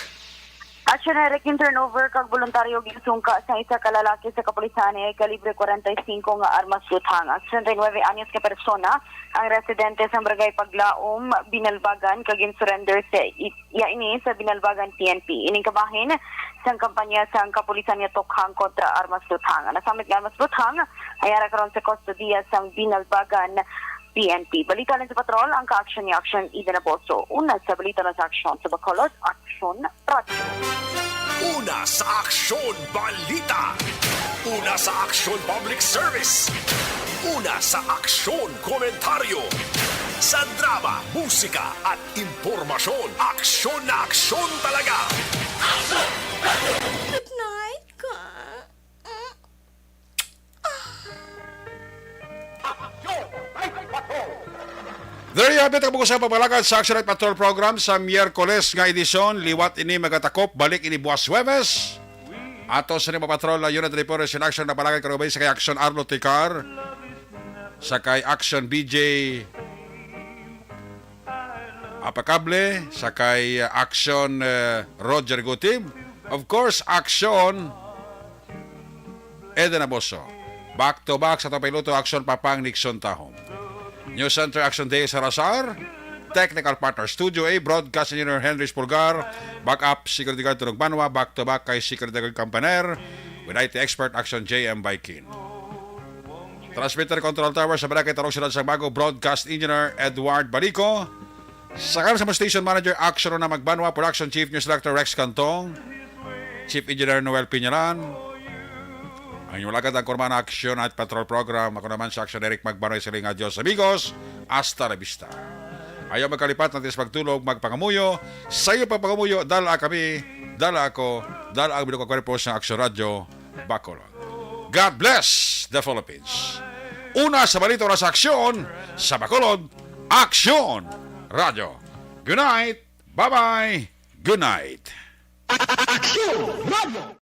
Aksyon Eric, in turnover kag boluntaryo ginsungka sang isa ka lalaki sa kapulisan ni kalibre forty-five nga armas luthang. Aksyon Eden, nuebe anyos ka persona ang residente sa Barangay Paglaom, Binalbagan, kag gin-surrender sa i-, iya ini sa Binalbagan P N P. Ining kabahin sang kampanya sang kapulisan nga tukhang kontra armas luthang. Ang nasamit nga armas luthang ay ara karon sa kustodiya sang Binalbagan P N P. Balita lang sa patrol, ang kaaksyon ni Aksyon Eden Aboso. Una sa balita na sa aksyon sa Bacolod, Aksyon Radyo. Una sa aksyon, balita. Una sa aksyon, public service. Una sa aksyon, komentaryo. Sa drama, musika, at impormasyon, aksyon na aksyon talaga. Good night, ka. Mm. There you have it, ang buko sa pagpalakad sa Action Night Patrol Program sa Miyerkules nga edisyon. Liwat ini magatakop, balik ini buwas Huwebes. Ato sa ni Patrol, uh, Unit Reporters in Action, napalakad karong gabay sa kay Action Arlo Ticar, sa kay Action B J Apacable, sa kay, uh, Action, uh, Roger Gutib. Of course, Action Eden Aboso. Back to back sa atong piloto, Action Papang Nixon Tahom. News Center, Action Day Sarasar. Technical partner, Studio A, Broadcast Engineer Henry Spulgar. Backup, Security Guard Tunog Banwa. Back to back kay Security Guard Campaner. With I T expert, Action J M Baikin. Transmitter Control Tower sa Barangay Tarong, Siyudad sang Bago, Broadcast Engineer Edward Balico. Sa kanan sa among station manager, Action Rona Magbanwa, Production Chief, News Director Rex Cantong, Chief Engineer Noel Piñalan. Ang inyong lagad ang kurman, Action Night Patrol Program. Ako naman si Action Eric Magbanwa, siling, "Adios, amigos. Hasta la vista." Ayaw magkalipat natin sa pagtulog, magpangamuyo. Sa iyo pagpangamuyo, dala kami, dala ako, dala ang bilog kwarpo sa Action Radio Bacolod. God bless the Philippines. Una sa balita, oras sa aksyon, sa Bacolod, Aksyon Radio. Good night. Bye-bye. Good night. Aksyon Radio.